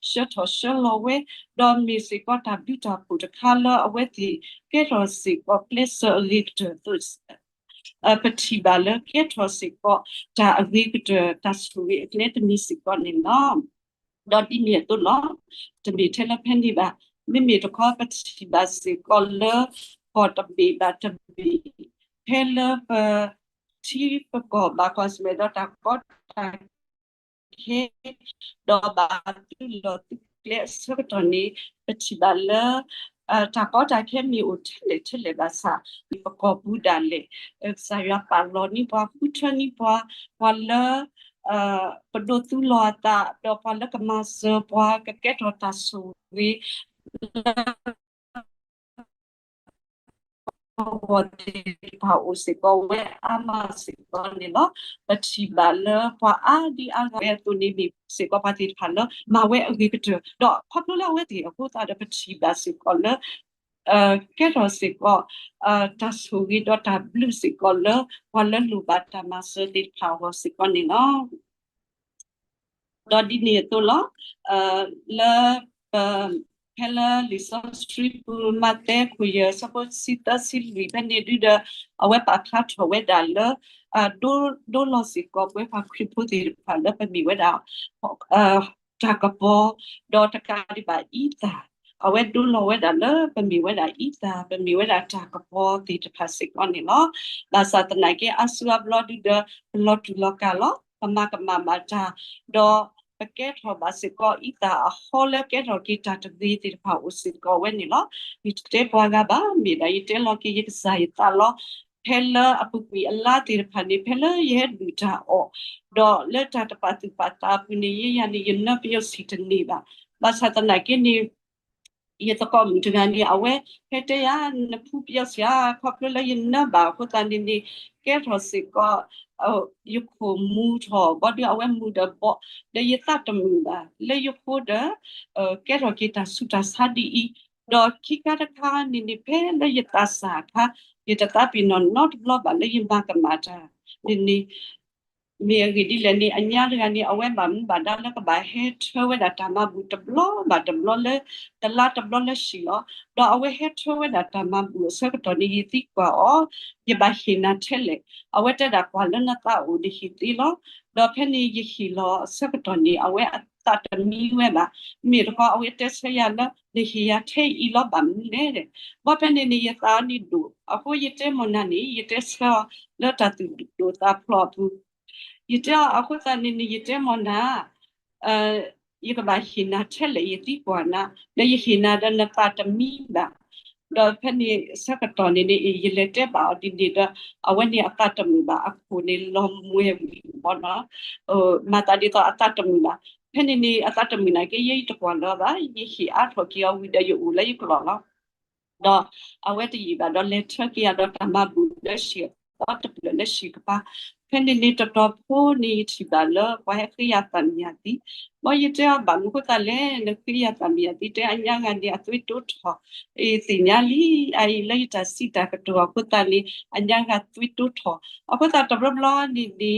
ဆှၢထီၣ်ဆှၢလီၤဝဲ, ဒီးမ့ၢ်စ့ၢ်ကီးတၢ်ဘျုးတၢ်ဖှိၣ်တခါလၢအဝဲသ့ၣ်ကဲထီၣ်စ့ၢ်ကီးကျဲးစၢးအဂ့ၤကတၢၢ်အသိး ပထံၣ်ဘၣ်လၢကဲထီၣ်စ့ၢ်ကီး တၢ်အဂ့ၤကတၢၢ် တၢ်ဆိၣ်ဂ့ၤအကျဲတမံၤစ့ၢ်ကီးန့ၣ်လီၤ. ဒီးဒ်န့ၣ်အသိးလီၤ. တမ့ၢ်ထဲလၢဖဲန့ၣ်ဘၣ်. မ့မ့ၢ်တခီ ပထံၣ်ဘၣ်စ့ၢ်ကီးလၢ ကီၢ်တဘ့ၣ်ဘၣ်တဘ့ၣ် ဖဲလၢပ ထံပကီၢ်ဘၣ်ကွၢ်ဆၢၣ်မဲာ်ဒီးတၢ်ကီတၢ်ခဲ ဒီးဘၣ်သုးလီၢ်သုးကျဲအဆၢကတီၢ်န့ၣ် ပထံၣ်ဘၣ်လၢ တၢ်ကီတၢ်ခဲမ့ၢ်အိၣ်ထဲလဲၣ်ထဲလဲၣ်ဘၣ်ဆၣ် ပကီၢ်ပူၤဒၣ်လဲာ် ကစၢ်ယွၤပာ်လီၤန့ၢ်ပှၤ ဃုထၢန့ၢ်ပှၤ ပှၤလၢ ပဒိးသူလီၤအသး ဒီးပှၤလၢကမၤစၢၤပှၤ ကကဲထီၣ်တၢ်ဆိၣ်ဂ့ၤ အဂီၢ်သ့ၣ်တဖၣ်အိၣ်စ့ၢ်ကီးဝဲအါမးစ့ၢ်ကီးန့ၣ်လီၤ. ပထံၣ်ဘၣ်လၢပှၤအါဒံအါဂၤဝဲအသိးန့ၣ် မ့ၢ်စ့ၢ်ကီးပှၤသ့ၣ်တဖၣ်လၢ မၤဝဲအဂ့ၤကတၢၢ် ဒီးခီဖျိလၢအဝဲသ့ၣ်အဃိသတးဒီး ပထံၣ်ဘၣ်စ့ၢ်ကီးလၢ ကဲထီၣ်စ့ၢ်ကီး တၢ်ဆိၣ်ဂ့ၤဒီးတၢ်ဘျုးစ့ၢ်ကီးလၢ ပှၤလၢလိၣ်ဘၣ်တၢ်မၤစၢၤသ့ၣ်တဖၣ်အဂီၢ်စ့ၢ်ကီးန့ၣ်လီၤ. ဒီးဒ်န့ၣ်အသိးလီၤ. လၢပ ဖဲလၢလံာ်စီဆှံပူၤ မးသဲခိၣ်ယဲၢ်အဆၢဖိတဆံသၢဆံလွံၢ်ဖဲန့ၣ်ဒုဒီး အဝဲပာ်ဖျါထီၣ်ဝဲဒၣ်လၢ ဒိလီၤစ့ၢ်ကီးပဝဲပှၤခရံာ်ဖိသ့ၣ်တဖၣ်လၢပမ့ၢ်ဝဲဒၣ် တၢ်ကပီၤ ဒီးတကးဒံးဘၣ်အံသၣ် အဝဲဒိလီၤဝဲဒၣ်လၢပမ့ၢ်ဝဲဒၣ်အံသၣ် ပမ့ၢ်ဝဲဒၣ်တၢ်ကပီၤသ့ၣ်တဖၣ်စ့ၢ်ကီးန့ၣ်လီၤ. ဘၣ်ဆၣ်သနာ်က့ အါစုအါဘျီဒုဒီး ပလီၤတူာ်လီၤကာ်လီၤ ပမၤကမၣ်ဘၣ်တၢ် ဒီးပကဲထီၣ်ဘၣ်စ့ၢ်ကီးအံသၣ်အဟီလၢကဲထီၣ်က့ၤတၢ်တဂ့ၤသ့ၣ်တဖၣ်အိၣ်စ့ၢ်ကီးဝဲန့ၣ်လီၤ. ယတတဲပှၤဂၤဘၣ် မ့ၢ်ဒၣ်ယတဲလီၤက့ၤယကစၢ်ယသးလီၤ. ဖဲလၢအပူၤကွံာ်အလါသ့ၣ်တဖၣ်န့ၣ် ဖဲလၢယဟဲဒုၣ်တၢ်အီၣ် ဒီးလၢတၢ်တပာ်သူၣ်ပာ်သးအပူၤန့ၣ် ယဲယၤန့ၣ် ယနၢပယီၤဆံၣ်တန့ၢ်ဘၣ်. ဘၣ်ဆၣ်သနာ်က့န့ၣ် ယသကိးမုၣ်တဂၤန့ၣ် အဝဲဟဲတဲယၤ နဖူပယီၤဆံၣ်ဧါ ခီဖျိလၢယနၢဘၣ်အဃိသတးန့ၣ်န့ၣ် ကဲထီၣ်စ့ၢ်ကီး ယခိၣ်မူထီၣ် ဘီဒုအဝဲမူဒီးဘီ ဒီးယသးတမုာ်ဘၣ် လၢယဃိဒီး ကဲထီၣ်က့ၤတၢ်ဆူးတၢ်ဆါဒ်အံၤ ဒီးခံခါတခါန့ၣ်န့ၣ် ဖဲလၢယသးစၢ်အခါ ယတသးပ့ၤနီၣ်နီတဘျီဘၣ်လၢယမၤကမၣ်တၢ်န့ၣ်န့ၣ် မ့ၢ်အဂ့ၢ်ဒ်လဲၣ်န့ၣ် အညါတဂၤန့ၣ် အဝဲဘၣ်မူဘၣ်ဒါလၢကဘၣ်ဟဲထၢဝဲဒၣ်တၢ်မၤဘူၣ်တဘျီဘၣ်တဘျီလၢ တလါတဘျီလၢဟံၣ်လီၤ. ဒီးအဝဲဟဲထၢဝဲဒၣ်တၢ်မၤဘူၣ်အဆၢကတီၢ်န့ၣ် ယသံကွၢ်အီၤ ယဘၣ်ဟ့ၣ်နၤထဲလဲၣ်. အဝဲတဲဒၣ်ကွၢ်လၢနသးအိၣ်နဟ့ၣ်သ့လီၤ. ဒီးဖဲန့ၣ်ယဟ့ၣ်လီၤအဆၢကတီၢ်န့ၣ် အဝဲအသးတမံဝဲဘၣ်. မ့ၢ်တခီအဝဲတဲဆၢယၤလၢ နဟ့ၣ်ယၤထဲအံၤလီၤဘၣ်မနုၤလဲၣ်. ဘီဖဲန့ၣ်န့ၣ် ယသးအီၤန့ၣ်ဒိၣ် အဃိယတဲမ့ၢ်နၤန့ၣ် ယတဲဆၢအီၤလၢတၢ်သူၣ်ဒိၣ်သးဖျိးအပူၤ ယတဲအီၤအဃိသတးန့ၣ်န့ၣ် ယတဲမ့ၢ်နၤ ယကဘၣ်ဟ့ၣ်နၤထဲလဲၣ် ယသံကွၢ်နၤ ဒီးယဟ့ၣ်နၤဒီးနသးတမံဘၣ်. ဒီးဖဲန့ၣ်ဆၢကတီၢ်န့ၣ်န့ၣ် ယလဲၤတဲဘၣ်အီၤဒ်န့ၣ်ဒီး အဝဲန့ၣ်အသးတမုာ်ဘၣ် အခိၣ်န့ၣ်လီၤမှဲဝံၤဘီနီၤ မၤသးဒ်သိးအသးတမုာ်ဘၣ်. ဖဲန့ၣ်န့ၣ် အသးတမုာ်နာ်က့ ယဲယတကွၢ်လၢၤဘၣ် ယဟ့ၣ်အါထီၣ်က့ၤအီၤဝံၤဒီးယအိၣ်လၢယကျိာ်လီၤ. ဒီးအဝဲတယံာ်ဘၣ်ဒီးလဲၤထၢက့ၤယၤဒီးတၢ်မၤဘူၣ်လၢဟံၣ်အသီတဖျၢၣ်လၢဟံၣ်ကပၤ ဖဲန့ၣ်န့ၣ်တတီၤဖိန့ၣ် ယထံၣ်ဘၣ်လၢပှၤဟဲဃ့ယၤသၣ်မံယၤသံ, ဘီယတဲအီၤဘၣ်မနုၤအဃိသတးလဲၣ် နဃ့ယၤသၣ်မံယၤသံ တဲအညါဂၤန့ၣ် အသွံတိထီၣ်, ယသ့ၣ်ညါလံ အအံၤလၢယတၢ်စံးတၢ်ကတိၤအဃိသတးန့ၣ် အညါဂၤသွံတိထီၣ်, အဃိသတးတဘျီဘျီန့ၣ်န့ၣ်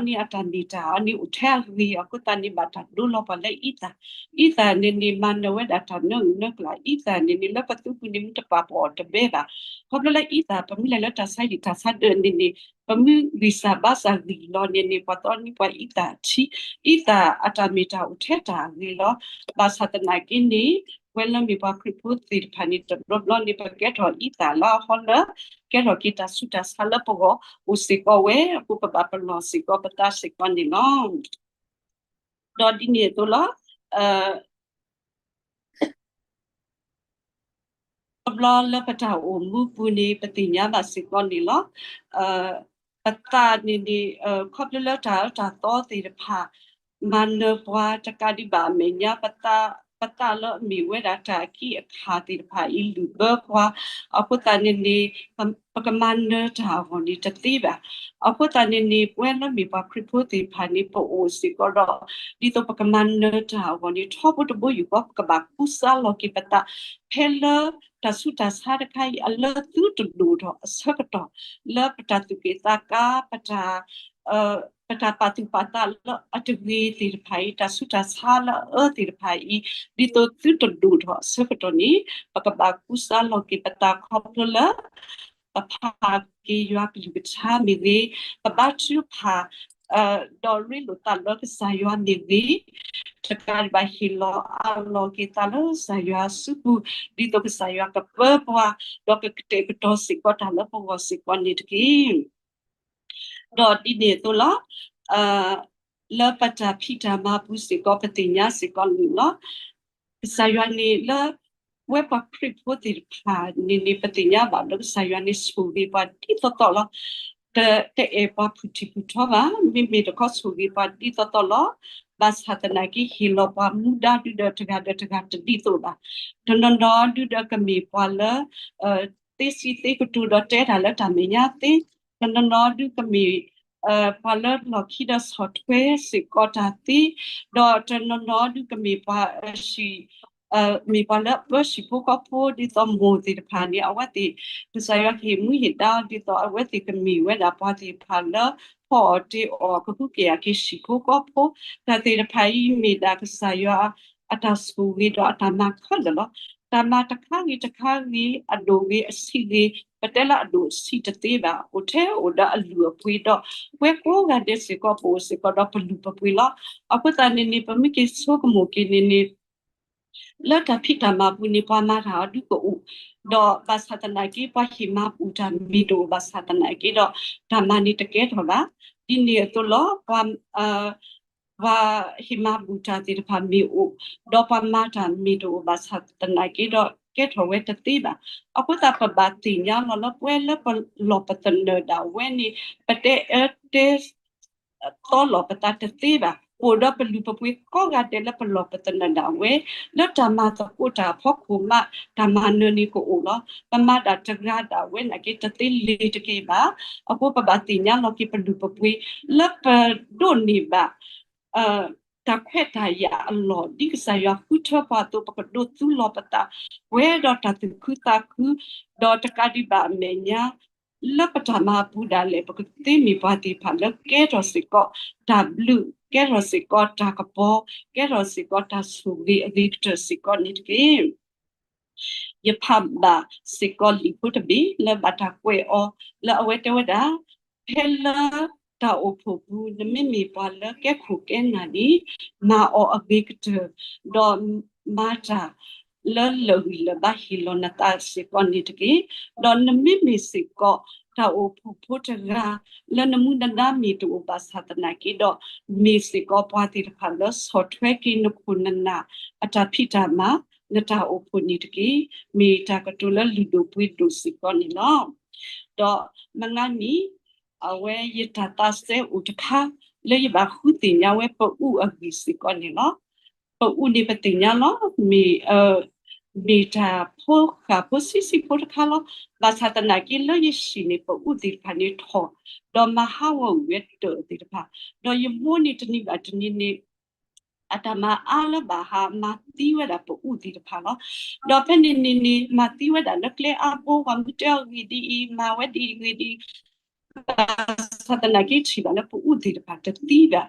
အံသၣ်အီၤန့ၣ် အတၢ်မ့ၢ်တၢ်အီၤန့ၣ် အိၣ်ထဲအဂ့ၤအဃိသတးန့ၣ် ဘၣ်တၢ်ဒိလီၤပှၤလၢအံသၣ်, အံသၣ်န့ၣ်န့ၣ် မၤနၢၤဝဲဒၣ်တၢ်နၢအုၣ်နၢကျၢ်, အံသၣ်န့ၣ်န့ၣ် လၢပသူပူၤန့ၣ် မ့ၢ်တပာ်ပအီၣ်တဘဲဘၣ်, ခီဖျိလၢအံသၣ် ပမ့ၢ်လဲၤလၢတၢ်ဆါဟံၣ်တၢ်ဆါဒၢးန့ၣ်န့ၣ် ပမ့ၢ်ဂံၢ်စၢ်ဘါစၢ်ဂံၢ်လီၤန့ၣ်န့ၣ် ပှၤသီန့ၢ်ပှၤအံသၣ်ထံ, အံသၣ်အတၢ်မ့ၢ်တၢ်အိၣ်ထဲတၢ်အဂ့ၤလီၤ. ဘၣ်ဆၣ်သနာ်က့န့ၣ် ပဝဲလၢမ့ၢ်ပှၤခရံာ်ဖိသ့ၣ်တဖၣ်န့ၣ် တဘျီဘျီန့ၣ် ပကဲထီၣ်အံသၣ်လၢအဟီလၢ ကဲထီၣ်က့ၤတၢ်ဆူးတၢ်ဆါလၢပဂီၢ် အိၣ်စ့ၢ်ကီးဝဲအဃိ ပဘၣ်ပလီၢ်စ့ၢ်ကီးပသးစ့ၢ်ကီးန့ၣ်လီၤ. ဒီးဒ်န့ၣ်အသိးလီၤ. တဘျီလၢပတၢ်အိၣ်မူပူၤန့ၣ် ပသ့ၣ်ညါဘၣ်စ့ၢ်ကီးန့ၣ်လီၤ. ပသးန့ၣ်န့ၣ် ခီဖျိလၢတၢ်အၢတၢ်သီသ့ၣ်တဖၣ် မၤနၢၤပှၤတကးဒံးဘၣ်အမဲာ်ညါ ပသး ပသးလၢအမ့ၢ်ဝဲဒၣ်တၢ်အကံၢ်အခါသ့ၣ်တဖၣ်အံၤလုၢ်ဘၢပှၤ, အဃိသတးန့ၣ်န့ၣ် ပကမၤနၢၤတၢ်အဂီၢ်န့ၣ်တသ့ဘၣ်. အဃိသတးန့ၣ်န့ၣ် ပဝဲလၢမ့ၢ်ပှၤခရံာ်ဖိသ့ၣ်တဖၣ်န့ၣ် ပအိၣ်စ့ၢ်ကီးဒီး ဒ်သိးပကမၤနၢၤတၢ်အဂီၢ်န့ၣ် ထီဘိတဘိယူၢ်ဃီ ပကဘၣ်ကူစါလီၤက့ၤပသး ဖဲလၢတၢ်ဆူးတၢ်ဆါတခါအံၤ အလၢသုတဒိၣ်ထီၣ်အဆၢကတီၢ် လၢပတၢ်သူၣ်က့ၣ်သးကါ ပတၢ် ပတၢ်ပာ်သူၣ်ပာ်သးလၢအတဂ့ၤသ့ၣ်တဖၣ်အံၤ, တၢ်ဆူးတၢ်ဆါလၢအအၢသ့ၣ်တဖၣ်အံၤ, ဒ်သိးသုတဒိၣ်ထီၣ်အဆၢကတီၢ်န့ၣ် ပကဘၣ်ကူစါလီၤက့ၤပသးခီဖျိလၢ ပဖးက့ၤယွၤကလုၢ်ကထါမ့ၢ်ဂ့ၤ, ပဘါထုကဖၣ် ဒီးရ့လိာ်သးလၢကစၢ်ယွၤမ့ၢ်ဂ့ၤ, တကးဒံးဘၣ်ဟ့ၣ်လီၤအးလီၤက့ၤသးလၢကစၢ်ယွၤအစုပူၤ, ဒ်သိးကစၢ်ယွၤကပၢပှၤ, ဒီးကကတဲာ်ကတီၤစ့ၢ်ကီးတၢ်လၢပဂီၢ်စ့ၢ်ကီးန့ၣ်တက့ၢ်. ဒီးဒ်န့ၣ်အသိးလီၤ. လၢပတၢ်ဖံးတၢ်မၤပူၤစ့ၢ်ကီး ပသ့ၣ်ညါစ့ၢ်ကီးန့ၣ်လီၤ. ကစၢ်ယွၤန့ၣ်လၢ ပဝဲပှၤခရံာ်ဖိသ့ၣ်တဖၣ်န့ၣ်န့ၣ် ပသ့ၣ်ညါဘၣ်လၢကစၢ်ယွၤန့ၣ်ဆိၣ်ဂ့ၤပှၤဒ်သိးသိးလီၤ. တ တအဲၣ်ပှၤဖုၣ်ထံၣ်ဖုၣ်ထီဘၣ်. မ့မ့ၢ်တခီဆိၣ်ဂ့ၤပှၤဒ်သိးသိးလီၤ. ဘၣ်ဆၣ်သနာ်က့ ဟ့ၣ်လီၤပှၤမူဒါဒုဒီးတဂၤဒီးတဂၤတဒ်သိးဘၣ်. တနီၤနီၤဒုဒီးကမ့ၢ်ပှၤလၢ သ့စံးသ့ကတိၤဒီးတဲတၢ်လၢတၢ်မဲာ်ညါသ့, တနီၤနီၤဒုကမ့ၢ် ပှၤလၢလီၢ်ခံဒီးဆီၣ်ထွဲစ့ၢ်ကီးတၢ်သ့, ဒီးတနီၤနီၤဒုကမ့ၢ်ပှၤဟံၣ် မ့ၢ်ပှၤလၢအပၢဟံၣ်ဖိဃီဖိ ဒ်သိးမိၢ်သ့ၣ်တဖၣ်န့ၣ် အဝဲသ့ၣ် ကစၢ်ယွၤကဟ့ၣ်မူဟ့ၣ်ဒါအီၤ ဒ်သိးအဝဲသ့ၣ်ကမ့ၢ်ဝဲဒၣ်ပှၤသ့ၣ်တဖၣ်လၢ ဖီအီၣ်တ့အီၣ် ကဟုကယာ်က့ၤဟံၣ်ဖိဃီဖိ, တၢ်သ့ၣ်တဖၣ်အံၤမ့ၢ်ဒၣ်ကစၢ်ယွၤအတၢ်ဆိၣ်ဂ့ၤဒီးအတၢ်မၤခဲလၢာ်လီၤ. တၢ်မၤတခါဂ့ၤတခါဂ့ၤ အဒိၣ်ဂ့ၤအဆံးဂ့ၤ ပတဲလၢအဒိၣ်အဆံးတသ့ဘၣ်, အိၣ်ထဲအိၣ်ဒီးအလုၢ်အပှ့ၤဒီး ပဝဲကိးဂၤဒဲးစ့ၢ်ကီး ပအိၣ်စ့ၢ်ကီးဒီးပလုၢ်ပပှ့ၤလီၤ. အဃိသတးန့ၣ်န့ၣ် ပမ့ၢ်က့ၤဆိကမိၣ်က့ၤန့ၣ်န့ၣ် လၢတၢ်ဖံးတၢ်မၤပူၤန့ၣ် ပှၤမၤတၢ်အီၤဒုကအိၣ်, ဒီးဘၣ်ဆၣ်သနာ်က့ ပှၤဟ့ၣ်မၤဘူၣ်တၢ်မ့ၢ်တအိၣ်ဘၣ်ဆၣ်သနာ်က့ဒီး တၢ်မၤန့ၣ်တကဲထီၣ်ဘၣ်. ဒ်န့ၣ်အသိးလီၤ. ပှၤ ပှၤဟ့ၣ်မၤဘူၣ်တၢ်သ့ၣ်တဖၣ်မ့ၢ်အိၣ်, ဒီးပှၤမၤတၢ်မ့ၢ်တအိၣ်ဘၣ်ဆၣ်သနာ်က့ဒီး ကဲထီၣ်ဝဲတသ့ဘၣ်. အဃိသတးပဘၣ်သ့ၣ်ညါလီၤလၢပဝဲလၢပလီၢ်ပသနၢၣ်ဒၣ်ဝဲန့ၣ် ပတဲအၢတဲ သီလီၤပသးတသ့ဘၣ်. ပအိၣ်ဒီးပလုၢ်ပပှ့ၤကိးဂၤဒဲးလၢပလီၢ်ပသနၢၣ်ဒၣ်ဝဲ, လၢတၢ်မၤသကိးတၢ်အဖီခိၣ်မး တၢ်မၤနၢၤန့ၣ်ကအိၣ်လီၤ. ပမၤတၢ်တဂၤဒၣ်ဝဲနာ်က့တသ့လ့ၤတက့ၢ်ဘၣ်. အဃိပဘၣ်သ့ၣ်ညါလီၤက့ၤပလုၢ်ပပှ့ၤ လၢပဒိးန့ၢ်ဘၣ် တၢ်ခွဲးတၢ်ယာ်အလီၢ် ဒ်ကစၢ်ယွၤဃုထၢပှၤအသိး ပကဒိးသူလီၤပသး ပှဲၤဒီးတၢ်သူၣ်ခုသးခု ဒီးတကးဒံးဘၣ်အမဲာ်ညါ လၢပတၢ်မၤအပူၤဒၣ်လဲာ် ပကသ့မ့ၢ်ပှၤသ့ၣ်တဖၣ်လၢကဲထီၣ်စ့ၢ်ကီးတၢ်ဘျုး, ကဲထီၣ်စ့ၢ်ကီးတၢ်ကပီၤ, ကဲထီၣ်စ့ၢ်ကီးတၢ်ဆိၣ်ဂ့ၤအဂ့ၤကတၢၢ်စ့ၢ်ကီးန့ၣ်တက့ၢ်. ယဖးဘၣ်စ့ၢ်ကီးလံာ်ဖိတဘ့ၣ်လၢဘၣ်တၢ်ကွဲးအီၤ လၢအဝဲတဲဝဲဒၣ်, ဖဲလၢတၢ်အိၣ်ဖှိၣ်ပူၤ နမ့မ့ၢ်ပှၤလၢကဲခိၣ်ကဲနၢ်န့ၣ် မၤအီၤအဂ့ၤကတၢၢ်, ဒီးမၤတၢ်လၢလၢာ်ဂံၢ်လၢာ်ဘါဟ့ၣ်လီၤနသးစ့ၢ်ကီးန့ၣ်တက့ၢ်. ဒီးနမ့မ့ၢ်စ့ၢ်ကီး တၢ်အိၣ်ဖှိၣ်ဖိတဂၤ လၢနမူနဒါမ့ၢ်တအိၣ်ဘၣ်ဆၣ်သနာ်က့ဒီး မ့ၢ်စ့ၢ်ကီးပှၤသ့ၣ်တဖၣ်လၢဆီၣ်ထွဲက့ၤနခိၣ်နနၢ် အတၢ်ဖံးတၢ်မၤ နတၢ်အိၣ်ဖှိၣ်န့ၣ်တက့ၢ်. မ့ၢ်တၢ်ကတိၤလၢလုၢ်ဒိၣ်ပှ့ၤဒိၣ်စ့ၢ်ကီးန့ၣ်လီၤ. ဒီးမငါနံၤ အဝဲယတၢ်သးစဲအိၣ်တခါ လၢယဘၣ်ဃုသ့ၣ်ညါဝဲပအူၣ်အဂံၢ်စ့ၢ်ကီးန့ၣ်လီၤ. ပအူၣ်န့ၣ်ပသ့ၣ်ညါလီၤ. မ့ၢ် မ့ၢ်တၢ်ဖိဃၢ်ဖိဆံးဆံးဖိတခါလီၤ. ဘၣ်ဆၣ်သနာ်က့လၢယဟံၣ်န့ၣ် ပအူၣ်သ့ၣ်တဖၣ်န့ၣ်ထီၣ်, ဒီးမၤဟးဂီၤကွံာ်ဝဲတၢၢ်သ့ၣ်တဖၣ်, ဒီးယမိၢ်န့ၣ်တနံၤဘၣ်တနံၤန့ၣ် အတၢ်မၤအါလၢဘၣ်ဟးမၤသံဝဲဒၣ်ပအူၣ်သ့ၣ်တဖၣ်လီၤ. ဒီးဖဲန့ၣ်န့ၣ်န့ၣ် မၤသံဝဲဒၣ်လၢကျဲအါဘိ ပှၤမုၢ်တဲအီၤဂ့ၤဒ်အံၤ မၤဝဲဒ်အံၤဂ့ၤဒ်အံၤ ဘၣ်ဆၣ်သနာ်က့ထံၣ်ဘၣ်လၢပအူၣ်သ့ၣ်တဖၣ်တသံဘၣ်.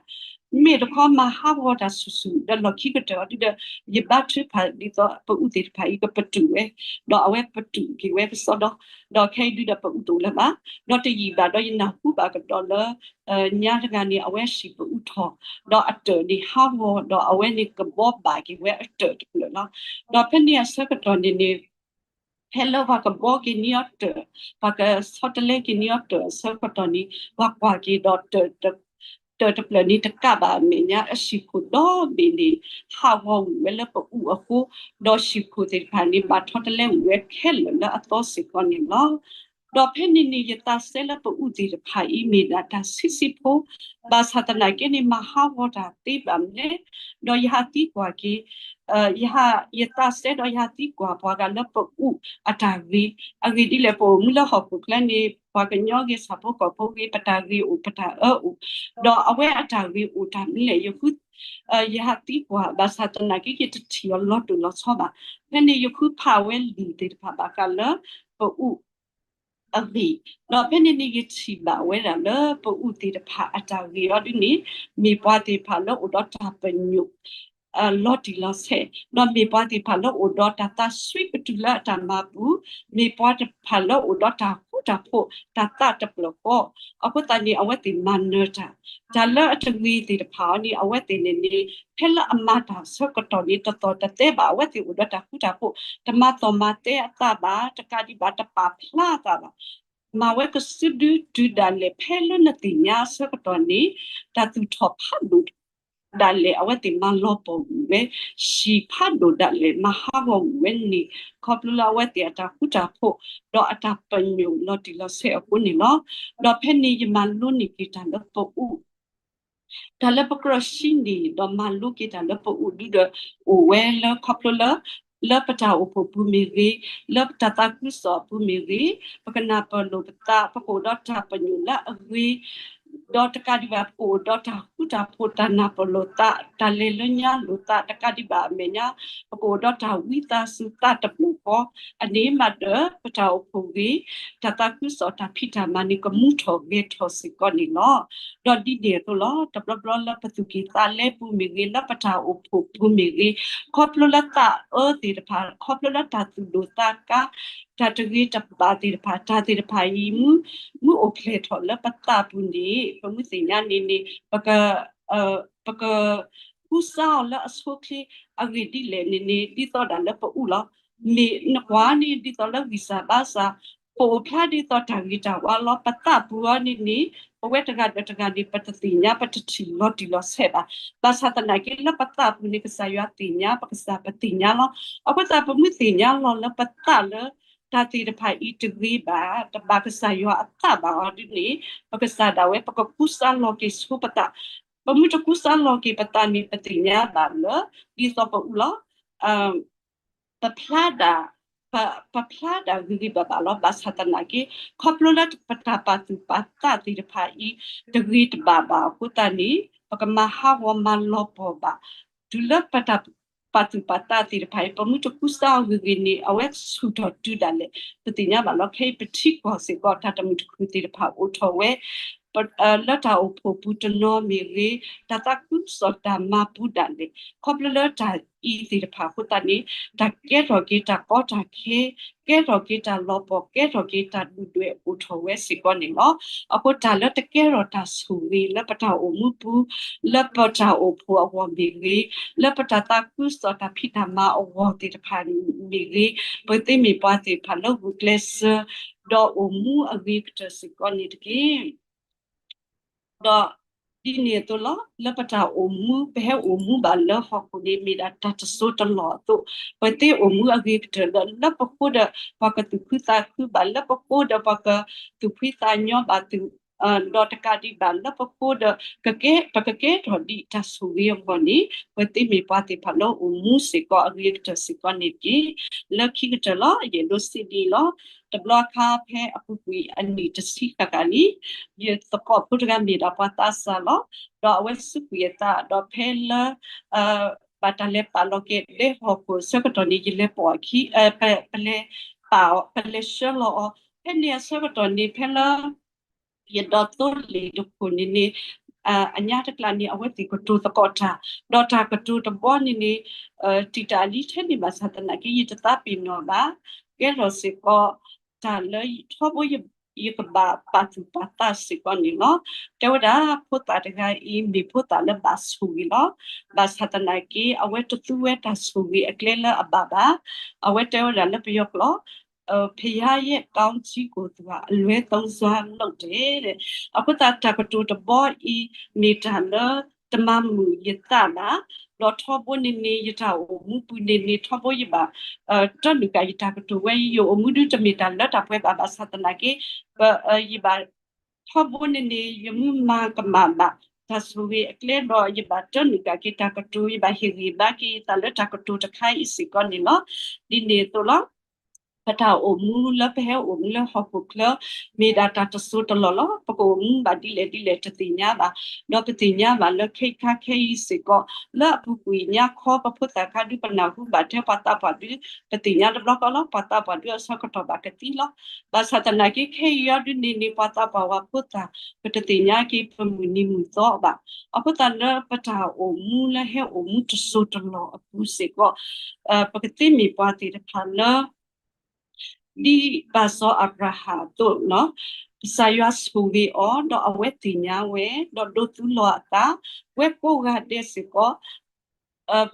မ့ၢ်တခီမၤဟးဂီၤတၢ်ဆူၣ်ဆူၣ် ဒီးလီၢ်ခံကတၢၢ်အီၤဒုဒီး ယဘါထုကဖၣ်ဒ်သိးပအူၣ်သ့ၣ်တဖၣ်အံၤကပတုာ်ဝဲ, ဒီးအဝဲပတုာ်က့ၤဝဲကစီဒီ, ဒီးခဲအံၤဒုဒီးပအူၣ်တအိၣ်လၢၤဘၣ်. ဒီးတယံာ်ဘၣ်ဒီးယနၢ်ဟူဘၣ်ကဒီးလၢ ညါတဂၤန့ၣ် အဝဲဟံၣ်ပအူၣ်ထီၣ်, ဒီးအတၢၢ်န့ၣ်ဟးဂီၤ, ဒီးအဝဲန့ၣ်ကဘီဘၣ်က့ၤဝဲအတၢၢ်တဖျၢၣ်လီၤ. ဒီးဖဲန့ၣ်အဆၢကတီၢ်န့ၣ်န့ၣ် ဖဲလၢပှၤကဘီက့ၤန့ၢ်အီၤတၢၢ်, ပှၤကဆီတလဲက့ၤန့ၢ်အီၤတၢၢ်အဆၢကတီၢ်န့ၣ် ပှၤကွၢ်က့ၤဒီးတၢၢ် တၢၢ်တဖျၢၣ်န့ၣ်တကးဘၣ်အမဲာ်ညါ အဟံၣ်ခိၣ်ဒီဘ့ၣ်န့ၣ် ဟးဂီၤဝံၤဝဲလၢပအူၣ်အဃိ, ဒီးဟံၣ်ခိၣ်သ့ၣ်တဖၣ်န့ၣ် ဘၣ်ဆီတလဲဝံၤဝဲခဲလၢာ်လၢအသီစ့ၢ်ကီးန့ၣ်လီၤ. ဒီးဖဲန့ၣ်န့ၣ် ယသးစဲလၢပအူၣ်သ့ၣ်တဖၣ်အံၤ မ့ၢ်ဒၣ်တၢ်ဆံးဆံးဖိ, ဘၣ်ဆၣ်သနာ်က့န့ၣ် မၤဟးဂီၤတၢ်သ့ဘၣ်မနုၤလဲၣ်, ဒီးယဟးသံကွၢ်က့ၤ, ယဟး, ယသးစဲဒီးယဟးသံကွၢ်ပှၤဂၤလၢပအူၣ်အတၢ်ဂ့ၤ, အဂ့ၢ်ဒ်လဲၣ် ပအိၣ်မူလၢဟီၣ်ခိၣ်ချၢန့ၣ် ပှၤကညီဂ့ၤ ဆၣ်ဖိကီၢ်ဖိဂ့ၤ ပတၢ်ဂ့ၤအိၣ် ပတၢ်အၢအိၣ်, ဒီးအဝဲအတၢ်ဂ့ၤအိၣ်တၢ်မနုၤလဲၣ် ယဃု ယဟးသံကွၢ် ဘၣ်ဆၣ်သနာ်က့ ယတထံၣ်အီၤလီၤတိၢ်လီၤဆီဘၣ်. ဖဲန့ၣ်ယဃုဖးဝဲလံာ်သ့ၣ်တဖၣ်ဘၣ်ဃးလၢပအူၣ် အဂ့ၢ်, ဒီးဖဲန့ၣ်န့ၣ် ယထံၣ်ဘၣ်ဝဲဒၣ်လၢပအူၣ်သ့ၣ်တဖၣ်အတၢ်ဂ့ၤအီၤဒ်န့ၣ် မ့ၢ်ပှၤသ့ၣ်တဖၣ်လၢအိၣ်ဒီးတၢ်ပညိၣ် လီၤတံၢ်လီၤဆဲး, ဒီးမ့ၢ်ပှၤသ့ၣ်တဖၣ်လၢအိၣ်ဒီးတၢ်သးစွံကတုၤလၢအတၢ်မၤပူၤ, မ့ၢ်ပှၤတဖၣ်လၢအိၣ်ဒီးတၢ်ဃူတၢ်ဖိး တၢ်သးတဖျၢၣ်ဃီ, အဃိသတးန့ၣ် အဝဲသ့ၣ်မၤနၢၤတၢ်, တၢ်လၢအတဂ့ၤသ့ၣ်တဖၣ်အီၤန့ၣ် အဝဲသ့ၣ်န့ၣ်န့ၣ် ဖဲလၢအမၤတၢ်ဆၢကတီၢ်န့ၣ် တသီၣ်တသဲဘၣ် အဝဲသ့ၣ်အိၣ်ဒီးတၢ်ဃူတၢ်ဖိး, တမၤသီၣ်မၤသဲအသးဘၣ်, တကးဒံးဘၣ်တပာ်ဖျါအသးဘၣ်. မၤဝဲကစုဒုတုၤဒၣ်လဲာ် ဖဲလၢနသ့ၣ်ညါအဆၢကတီၢ်န့ၣ် တၢ်သူၣ်ထီၣ်ဖးဒိၣ်ဒၣ်လဲာ် အဝဲသ့ၣ်မၤလီၤပှီၢ်ကွံာ်ဝဲ, ဟံၣ်ဖးဒိၣ်ဒၣ်လဲာ် မၤဟးဂီၤကွံာ်ဝဲန့ၣ် ခီဖျိလၢအဝဲသ့ၣ်အတၢ်ဃူတၢ်ဖိး ဒီးအတၢ်ပညိၣ်လီၤတံၢ်လီၤဆဲးအဃိန့ၣ်လီၤ. ဒီးဖဲန့ၣ်ယမၤလိန့ၢ်က့ၤတၢ်လၢပအူၣ် တၢ်လၢပကြၢးစံးန့ၣ် ဒီးမၤလိက့ၤတၢ်လၢပအူၣ်ဒုဒီး အိၣ်ဝဲလၢခီဖျိလၢ လၢပတၢ်အိၣ်ဖှိၣ်ပူၤမ့ၢ်ဂ့ၤ, လၢပတၢ်သးခုကစီၣ်အပူၤမ့ၢ်ဂ့ၤ, ပကနၢ်ပၢၢ်လိာ်ပသး ပကအိၣ်ဒီးတၢ်ပညိၣ်လၢအဂ့ၤ, ဒီးတကးဒံးဘၣ် ပကအိၣ်ဒီးတၢ်ဃူတၢ်ဖိး တၢ်နၢ်ပၢၢ်လိာ်သး တၢ်လဲၤလၢညါလိာ်သး တကးဒံးဘၣ်အမဲာ်ညါ ပကအိၣ်ဒီးတၢ်ဝံသးစူၤသးတဖျၢၣ်ဃီ, အန့ၣ်မးဒီး ပတၢ်အိၣ်ဖှိၣ်ဂ့ၤ, တၢ်သးခုကစီၣ်တၢ်ဖံးတၢ်မၤန့ၣ် ကမူထီၣ်ဂဲၤထီၣ်စ့ၢ်ကီးန့ၣ်လီၤ. ဒီးဒ်န့ၣ်အသိးလီၤ တဘျီဘျီလၢပသူၣ်ကံၢ်သးလဲပူၤမ့ၢ်ဂ့ၤ, လၢပတၢ်အိၣ်ဖှိၣ်ပူၤမ့ၢ်ဂ့ၤ, ခီဖျိလၢသးအၢသ့ၣ်တဖၣ်, ခီဖျိလၢတၢ်သူၣ်ဒိၣ်သးကါ, တၢ်တဂ့ၤတဘၣ်သ့ၣ်တဖၣ်, တၢ်သ့ၣ်တဖၣ်အံၤ မူအိၣ်ဖျဲၣ်ထီၣ်လၢပသးပူၤန့ၣ် ပမုၢ်သ့ၣ်ညါန့ၣ်န့ၣ် ပက ပက ကူစါအီၤလၢအဆိအချ့ အဂ့ၢ်ဒ်လဲၣ်န့ၣ်န့ၣ် ဒ်သိးဒၣ်လၢပအူၣ်လီၤ. မ့ၢ်နကွၢ်န့ၣ် ဒ်သိးလၢဂံၢ်စၢ်ဘါစၢ်, ပအိၣ်ဖျါဒ်သိးတၢ်ဂ့ၤတၢ်ဝါလီၤ. ပသးပူၤအီၤန့ၣ်န့ၣ် ပဝဲတဂၤဒီးတဂၤန့ၣ် ပတသ့ၣ်ညါ ပတထံၣ်လီၤတံၢ်လီၤဆဲးဘၣ်. ဘၣ်ဆၣ်သနာ်က့ လၢပသးပူၤန့ၣ် ကစၢ်ယွၤသ့ၣ်ညါ ပကစၢ်ပသ့ၣ်ညါလီၤ. အဃိသတး ပမုၢ်သ့ၣ်ညါလီၤလၢပသးလၢ တၢ်သ့ၣ်တဖၣ်အံၤတဂ့ၤဘၣ်, တဘၣ်ကစၢ်ယွၤအသးဘၣ်အီၤဒ်န့ၣ် ပကစၢ်ဒၣ်ဝဲ ပကကူစါလီၤက့ၤဆိပသး. ပမုၢ်တကူစါလီၤက့ၤပသးန့ၣ် ပသ့ၣ်ညါဘၣ်လၢ ဒ်သိးပအူၣ်လီၤ. ပဖျါဒၣ်, ပ, ပဖျါဒၣ်ဂ့ၤဂ့ၤဘၣ်ဘၣ်လီၤ. ဘၣ်ဆၣ်သနာ်က့ ခီဖျိလၢပတၢ်ပာ်သူၣ်ပာ်သးသ့ၣ်တဖၣ်အံၤ တဂ့ၤတဘၣ်ဘၣ်အဃိသတးန့ၣ် ပကမၤဟးဂီၤမၤလီၤပှီၢ်ဘၣ် တုၤလၢပတၢ်ပာ်သူၣ်ပာ်သးသ့ၣ်တဖၣ်အံၤ ပမုၢ်တကူစါအီၤဂ့ၤဂ့ၤန့ၣ် အဝဲဆူၣ်ထီၣ်တုၤဒၣ်လဲာ် ပသ့ၣ်ညါဘၣ်လီၤ. ခဲအံၤပထံကီၢ်စ့ၢ်ကီး တၢ်တမုာ်တခုၣ်သ့ၣ်တဖၣ်အိၣ်ထီၣ်ဝဲ လၢတၢ်အိၣ်ဖှိၣ်ပူၤတနီၤမ့ၢ်ဂ့ၤ, တၢ်သးခုကစီၣ်တၢ်မၤပူၤဒၣ်လဲာ်, ခီဖျိလၢတၢ်အံၤသ့ၣ်တဖၣ်အဃိသတးန့ၣ် တၢ်ကဲထီၣ်က့ၤတၢ်ကီတၢ်ခဲ, ကဲထီၣ်က့ၤတၢ်လီၤပှီၢ်, ကဲထီၣ်က့ၤတၢ်ဒုၣ်ဒွဲၣ်အိၣ်ထီၣ်ဝဲစ့ၢ်ကီးန့ၣ်လီၤ. အဃိတၢ်လၢတကဲထီၣ်တၢ်ဆိၣ်ဂ့ၤလၢပတၢ်အိၣ်မူပူၤ, လၢပတၢ်အိၣ်ဖှိၣ်အဂီၢ်မ့ၢ်ဂ့ၤ, လၢပတၢ်သးခုကစီၣ်တၢ်ဖံးတၢ်မၤအဂီၢ်သ့ၣ်တဖၣ်မ့ၢ်ဂ့ၤ, ပသ့မ့ၢ်ပှၤသ့ၣ်တဖၣ်လၢဂုာ်ကျဲးစၢး ဒီးအိၣ်မူအဂ့ၤကတၢၢ်စ့ၢ်ကီးန့ၣ်တက့ၢ်. ဒီးဒ်န့ၣ်အသိးလီၤ, လၢပတၢ်အိၣ်မူ ပဟဲအိၣ်မူဘၣ်လၢဟီၣ်ခိၣ်န့ၣ် မ့ၢ်ဒၣ်တၢ်တစိၢ်တလီၢ်အသိး, ပသ့အိၣ်မူအဂ့ၤကတၢၢ်လၢ လၢပဃိဒီး ပှၤကသူၣ်ခုသးခုဘၣ်, လၢပဃိဒီးပှၤကသူၣ်ဖှံသးညီဘၣ်သု, ဒီးတကးဒံးဘၣ် လၢပဃိဒီး ပကကဲထီၣ်ဒ်တၢ်ဆိၣ်ဂ့ၤအဂီၢ်န့ၣ် ပသ့မ့ၢ်ပှၤသ့ၣ်တဖၣ်လၢအိၣ်မူစ့ၢ်ကီးအဂ့ၤကတၢၢ်စ့ၢ်ကီးန့ၣ်တက့ၢ်. လၢခံကတၢၢ်လီၤ, ယအဲၣ်ဒိးစံးဒ်အံၤလီၤ. တဘျီအခါဖဲအပူၤကွံာ်အနံၣ်တဆံဃၣ်ဃၣ်လံ, ယသကိးဖိတဂၤမ့ၢ်ဒၣ်ပှၤသးစၢ်လီၤ. ဒီးအဝဲစူးကွံာ်အသး ဒီးဖဲလၢ ဘၣ်တၢ်လဲၤပာ်လီၤက့ၤဒဲဟီၣ်ခိၣ်အဆၢကတီၢ်န့ၣ် ယလဲၤပိာ်အခံ, ပလဲၤပာ်အီၤ, ပလဲၤဆှၢလီၤအီၤ. ဖဲန့ၣ်အဆၢကတီၢ်န့ၣ် ဖဲလၢ ယဒိးသိလ့ၣ်တခိၣ်န့ၣ်န့ၣ် အညါတကျါန့ၣ် အဝဲသ့ၣ်ကတိၤသကိးတၢ်, ဒီးတၢ်ကတိၤတဘီန့ၣ်န့ၣ် တံာ်တာ်လံထဲန့ၣ်ဘၣ်ဆၣ်သနာ်က့ ယတသးပ့ၤနီၣ်ဘၣ်, ကဲထီၣ်စ့ၢ်ကီး တၢ်လၢထီဘိယကဘၣ်ပာ်သူၣ်ပာ်သးစ့ၢ်ကီးန့ၣ်လီၤ. တဲဝဲဒၣ် ဖိသၣ်တဂၤအံၤ မ့ၢ်ဖိသၣ်လၢဘၣ်ဆိၣ်ဂ့ၤလီၤ. ဘၣ်ဆၣ်သနာ်က့ အဝဲတသူဝဲတၢ်ဆိၣ်ဂ့ၤအကျဲလၢအဘၣ်ဘၣ်. အဝဲတဲဝဲဒၣ်လၢပယီၤကျိာ် ဘုရားရဲ့ကောင်းချီးကို သူဟာအလွဲသုံးစားလုပ်တယ် အဃိသတး တၢ်ကတိၤတဘီအံၤ မ့ၢ်တၢ်လၢ တမၤမုာ်ယသးဘၣ်, ဒီးထီဘိန့ၣ်န့ၣ် ယတၢ်အိၣ်မူပူၤန့ၣ်န့ၣ် ထီဘိယဘၣ် တၢနုာ်ကၣ်ယတၢ်ကတိၤဝဲ ယအိၣ်မူဒုတမ့ၢ်တၢ်လၢတၢ်ပှဲၤဘၣ် ဘၣ်ဆၣ်သနာ်က့ ယဘၣ် ထီဘိန့ၣ်န့ၣ် ယမုၢ်မၤကမၣ်ဘၣ် တၢ်ဆိၣ်ဂ့ၤအကျဲဒီး ယဘၣ်တၢနုာ်ကၣ်က့ၤတၢ်ကတိၤ ယဘၣ်ဟ့ၣ်ဂံၢ်ဘါက့ၤယသးလၢတၢ်ကတိၤတခါအံၤစ့ၢ်ကီးန့ၣ်လီၤ. ဒ်န့ၣ်အသိးလီၤ. ပတၢ်အိၣ်မူလၢပဟဲအိၣ်မူလၢဟီၣ်ခိၣ်ချၢ မ့ၢ်ဒၣ်တၢ်တစိၢ်တလီၢ်လီၤ. ပကအိၣ်မူဘၣ်ဒ်လဲၣ်ဒ်လဲၣ်တသ့ၣ်ညါဘၣ်. ဒီးပသ့ၣ်ညါဘၣ်လၢခဲအံၤခါခဲအံၤစ့ၢ်ကီး လၢအပူၤကွံာ်ညါခီ ပဖိသၣ်ခါဒု ပနၢ်ဟူဘၣ်ထဲပှၤသးပှၢ်ဒု ပသ့ၣ်ညါတဘျီဃီလီၤ. ပှၤသးပှၢ်ဒုအဆၢကတီၢ်ဘၣ်ကသံလီၤ. ဘၣ်ဆၣ်သနာ်က့ ခဲအံၤအီၤဒုန့ၣ်န့ၣ် ပှၤသးပှၢ်ဝဲဖိသၣ် ပတသ့ၣ်ညါက့ၤပမုၢ်နံၤမုၢ်သီဘၣ်. အဃိသတးလၢပတၢ်အိၣ်မူလၢဟဲအိၣ်မူတစိၢ်တလီၢ်အပူၤစ့ၢ်ကီး ပကသ့မ့ၢ်ပှၤသ့ၣ်တဖၣ်လၢ ဒ်ဘၣ်စီၤအၤဘြၤဟၣ်အသိး, ကစၢ်ယွၤဆိၣ်ဂ့ၤအီၤ ဒီးအဝဲသ့ၣ်ညါဝဲ, ဒီးဒိးသူလီၤအသး, ဝဲကိးဂၤဒဲးစ့ၢ်ကီး,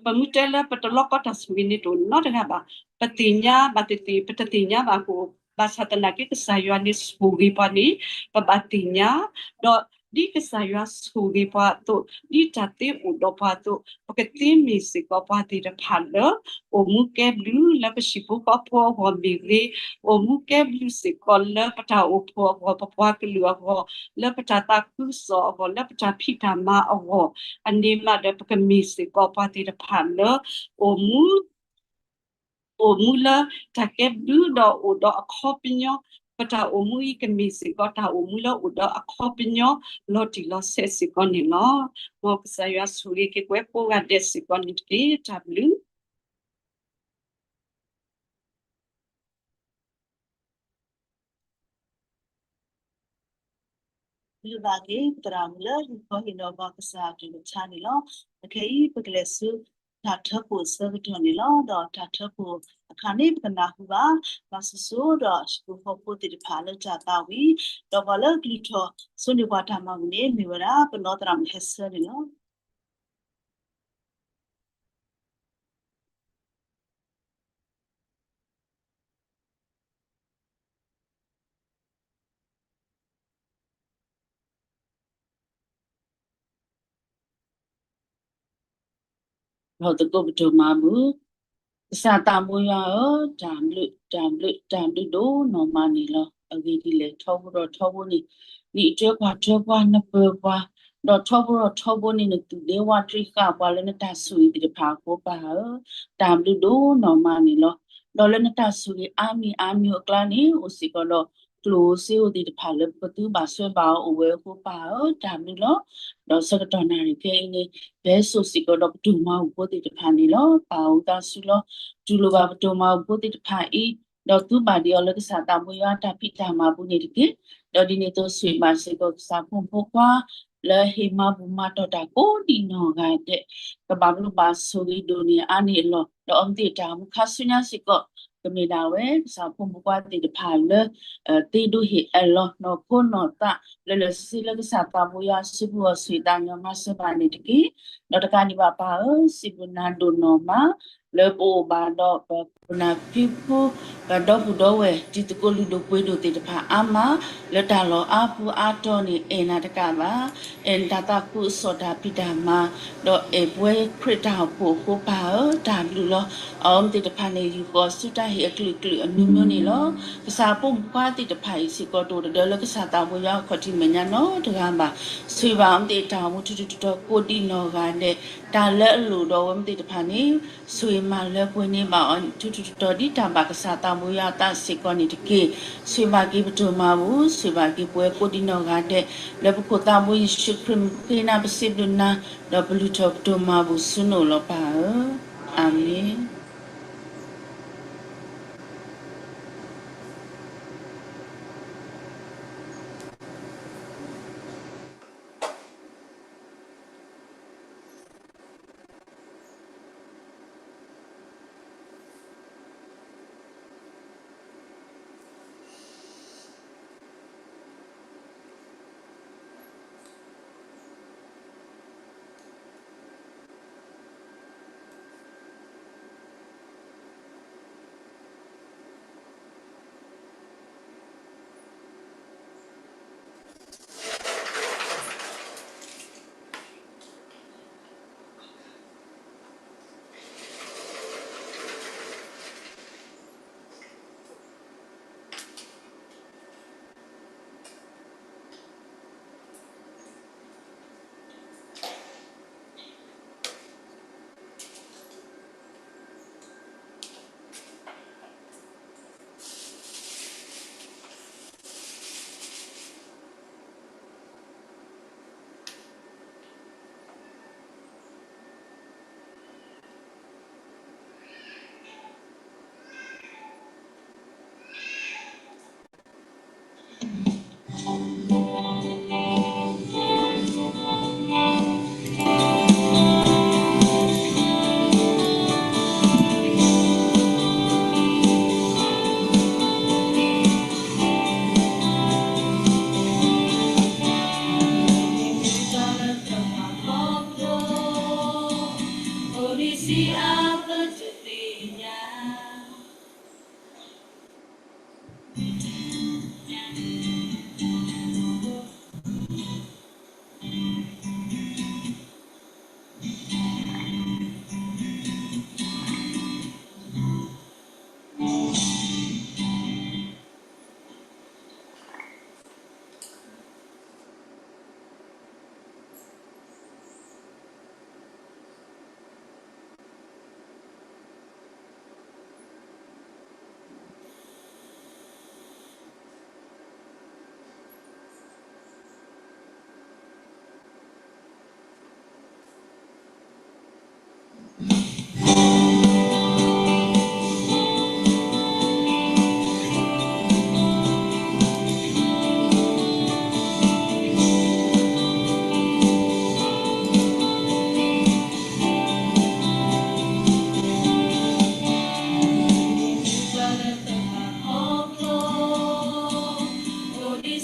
ပမ့ၢ်တဲလၢပတလီကီတၢ်ဆိၣ်ဂ့ၤန့ၣ်တအိၣ်နီတဂၤဘၣ်. ပသ့ၣ်ညါဘၣ်သ့ၣ်သ့ၣ် ပတသ့ၣ်ညါဘၣ်ကအိၣ်, ဘၣ်ဆၣ်သနာ်က့ ကစၢ်ယွၤန့ၣ်ဆိၣ်ဂ့ၤပှၤန့ၣ် ပဘၣ်သ့ၣ်ညါ, ဒီးဒ်ကစၢ်ယွၤဆိၣ်ဂ့ၤပှၤအသိး, ဒ်တၢ်သ့အိၣ်ဒီးပှၤအသိး, ပကသ့မ့ၢ်စ့ၢ်ကီးပှၤသ့ၣ်တဖၣ်လၢ အိၣ်မူကဲဘျုးလၢပဟံၣ်ဖိဃီဖိအဂီၢ်မ့ၢ်ဂ့ၤ, အိၣ်မူကဲဘျုးစ့ၢ်ကီးလၢပတၢ်အိၣ်ဖှိၣ်အဂီၢ်, ပပှၤကလုာ်အဂီၢ်, လၢပတၢ်သးခုကစီၣ်အဂီၢ်, လၢပတၢ်ဖံးတၢ်မၤအဂီၢ်, အန့ၣ်မးဒီး ပကမ့ၢ်စ့ၢ်ကီးပှၤသ့ၣ်တဖၣ်လၢ အိၣ်မူ အိၣ်မူလၢတၢ်ကဲဘျုးဒီးအိၣ်ဒီးအခီပညီ, ပတၢ်အိၣ်မူအံၤကမ့ၢ်စ့ၢ်ကီးတၢ်အိၣ်မူလၢအိၣ်ဒီးအခီပညီ လီၤတံၢ်လီၤဆဲးစ့ၢ်ကီးန့ၣ်လီၤ. မ်ကစၢ်ယွၤဆိၣ်ဂ့ၤက့ၤပဝဲကိးဂၤဒဲးစ့ၢ်ကီးန့ၣ်တက့ၢ်. တၢ်ဘျုး လုၢ်ဘၣ်က့ၤ ပသရၣ်မုၣ်လၢဟံၣ်ဖိဟံၣ်နီၤပှၤကစၢ်အကလုၢ်ကထါန့ၣ်လီၤ. အခဲအံၤ ပကလဲၤဆူတၢ်ထၢဖှိၣ်အဆၢကတီၢ်န့ၣ်လီၤ. ဒီးတၢ်ထၢဖှိၣ်အခါန့ၣ် ပကနၢ်ဟူဘၣ် လၢစိၤစိၤဒီးဟံၣ်ဖိဃီဖိသ့ၣ်တဖၣ်လၢတၢ်သးဝံၣ်, ဒီးပှၤလၢကလုၢ်ထီၣ်စိန့ၢ်ပှၤတၢ်မၤမုာ်န့ၣ် မ့ၢ်ဝဲဒၣ် ပနီၢ်သရၣ်မုၣ်ဟဲဆၢန့ၣ်လီၤ. ဟီၣ်သကိးပဒိၣ်မၤဘူၣ်, ကစၢ်သးဘိယွၤဧၢ, တၢ်ဘျုး တၢ်ဘျုး တၢ်ဘျုးဒိၣ်နီၢ်မးန့ၣ်လီၤ. အဂ့ၢ်ဒ်လဲၣ် ထီဘိဒီးထီဘိန့ၣ် နအံးထွဲကွၢ်ထွဲပှၤ နပၢၤပှၤ, ဒီးထီဘိဒီးထီဘိန့ၣ် နသူၣ်ဒ့ဝးတရံးဃာ်ပှၤလၢနတၢ်ဆိၣ်ဂ့ၤသ့ၣ်တဖၣ်အဃိပၢ်ဧၢ, တၢ်ဘျုးဒိၣ်နီၢ်မးန့ၣ်လီၤ. ဒီးလၢနတၢ်ဆိၣ်ဂ့ၤအါမံၤအါမံၤအကျါန့ၣ် အိၣ်စ့ၢ်ကီးဒီး ကျိၣ်ဧိၤစ့ဧိၤသ့ၣ်တဖၣ်လၢပကသူဘၣ်စွဲဘၣ်အီၤအိၣ်ဝဲအဃိပၢ်ဧၢ, တၢ်ဘျုးလီၤ. ဒီးဆၢကတီၢ်နၣ်ရံၣ်ခဲအံၤန့ၣ် ပဟဲစိာ်စ့ၢ်ကီးဒီးပဒိၣ်မၤဘူၣ်ဖိသ့ၣ်တဖၣ်န့ၣ်လီၤ. ပၢ်ဧၢသးဆူလီၤ. တူၢ်လိာ်ဘၣ်ပဒိၣ်မၤဘူၣ်ဖိသ့ၣ်တဖၣ်အံၤ, ဒီးသူဘၣ်ဒံးအီၤလၢကစၢ်သးဘိယွၤအတၢ်ဖံးတၢ်မၤပူၤန့ၣ်တက့ၢ်. ဒီးဒ်န့ၣ်အသိးဆိၣ်ဂ့ၤဘၣ်စ့ၢ်ကီးကစၢ်ဖိမုၣ်ဖိခွါ လၢဟ့ၣ်မၤဘူၣ်မၤတီၢ်တၢ်ကိးဒံးနီၢ်ဂၤဒဲး, ကဘၣ်ဘျုးဘၣ်ဆိၣ်ဂ့ၤဒိၣ်န့ၢ်အါန့ၢ်အလီၢ်, ဒီးအီၤမ့ၢ်သ့ၣ်တၢ်အိၣ်မူခါဆူညါစ့ၢ်ကီး ကမ့ၢ်ဒၣ်ဝဲ ကစၢ်ဖိမုၣ်ဖိခွါသ့ၣ်တဖၣ်လၢ သ့ဒိဟ့ၣ်အလီၢ် နီၢ်ခိနီၢ်သး လၢလၢာ်ဆ့ဆ့လၢကစၢ်သးဘိယွၤစုပူၤအီၤ ဆိၣ်ဂ့ၤသးကညီၤမၤစၢၤဘၣ်န့ၣ်တက့ၢ်. ဒီးတကးဒံးဘၣ်ပၢ်ဧၢ, စံးဘျုးနၤဒိၣ်နီၢ်မး လၢပအိၣ်ဘၣ်ဒီးပခိၣ်နၢ်ဖံဖု ပဒီပုၢ်ဒီဝဲၢ် တံၤသကိးလုၢ်ဒိၣ်ပှ့ၤဒိၣ်သ့ၣ်တဖၣ်အါမး လၢတၢ်လီၢ်အါပူၤအါတီၤန့ၣ် အဲၣ်နၤတကးဘၣ်, အဲၣ်နတၢ်သးခုကစီၣ်တၢ်ဖံးတၢ်မၤ ဒီးအဲၣ်ပဝဲခရံာ်တၢ်အိၣ်ဖှိၣ်အဃိပၢ်ဧၢ, တၢ်ဘျုးလီၤ. အဝဲသ့ၣ်တဖၣ်န့ၣ် ယူၢ်ဃီၤဆူတၢ်ဟ့ၣ်အကလုာ်ကလုာ်အမျိုးမျိုးန့ၣ်လီၤ. ကစၢ်ဖိမုၣ်ဖိခွါသ့ၣ်တဖၣ်အံၤစ့ၢ်ကီး တအိၣ်တဒၢလၢကစၢ်သးဘိယွၤအခီၣ်ထံးမဲာ်ညါနီတဂၤဘၣ်. ဆိၣ်ဂ့ၤဘၣ်အဝဲသ့ၣ်တၢ်အိၣ်မူထူးထူးတီၤတီၤကိးဒံးနီၢ်ဂၤဒဲး, တၢ်လၢအလိၣ်ဒီးအဝဲသ့ၣ်တဖၣ်န့ၣ် ဆိၣ်ဂ့ၤမၤလၢပှဲၤန့ၢ်ဘၣ်အီၤ ထူးထူးတီၤတီၤဒ်တၢ်ဘၣ်ကစၢ်သးဘိယွၤအသးစ့ၢ်ကီးန့ၣ်တက့ၢ်. ဆိၣ်ဂ့ၤဘၣ်က့ၤပဒိၣ်မၤဘူၣ်, ဆိၣ်ဂ့ၤဘၣ်က့ၤပဝဲကိးဒံးနီၢ်ဂၤဒဲး, လၢပခိၣ်သးဘိယ့ၣ်ၡူးခရံာ်မံၤဃ့နၤပစံးဘျုးနၤ, ဒီးပလုၢ်ထီၣ်ပဒိၣ်မၤဘူၣ်ဆူနအိၣ်လီၤပၢ်ဧၢ. အၤမ့ၣ်.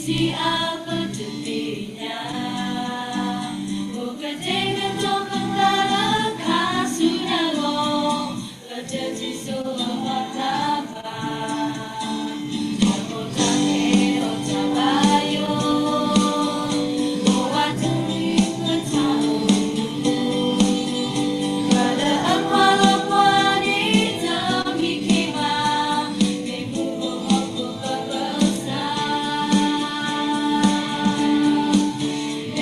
စံးအါပတသ့ၣ်ညါ, ပကတဲာ်ကတီၤပသးလၢခါဆူညါလီၤ, ပတတုၤစိၤလီၤပသးဘၣ်, တၢ်ကီတၢ်ခဲအီၣ်တၢ်ဘါယွၤ, ပဝဲတမုၢ်ပတၢ်အိၣ်မူ ဘၣ်လၢအကွၢ်လီၤပှၤန့ၣ် တမံခ့ဘၣ်, မ့ၢ်မူ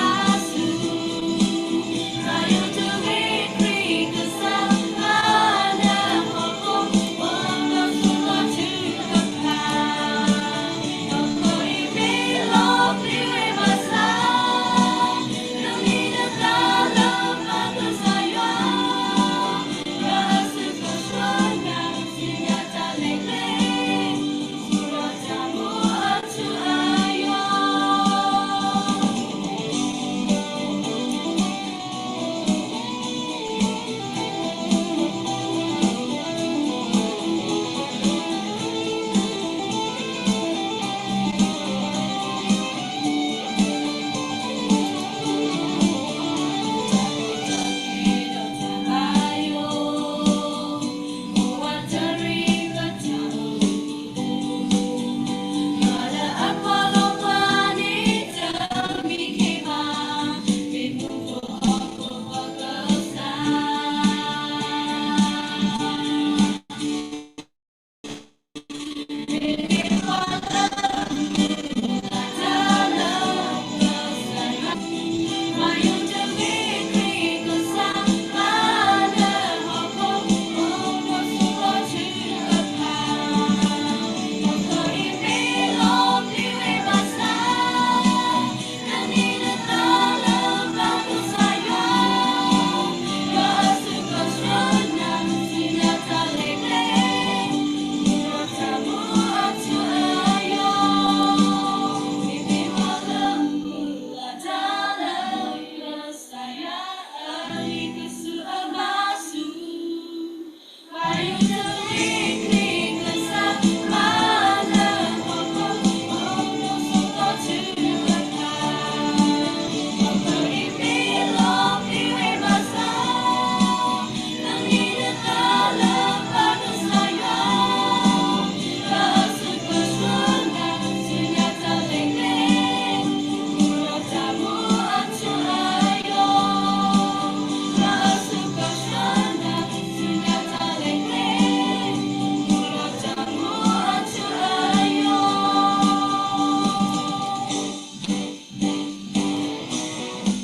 ခိၣ်ဟီၣ်ခိၣ်ပကစၢ် ဘၣ်က့ၤ ပ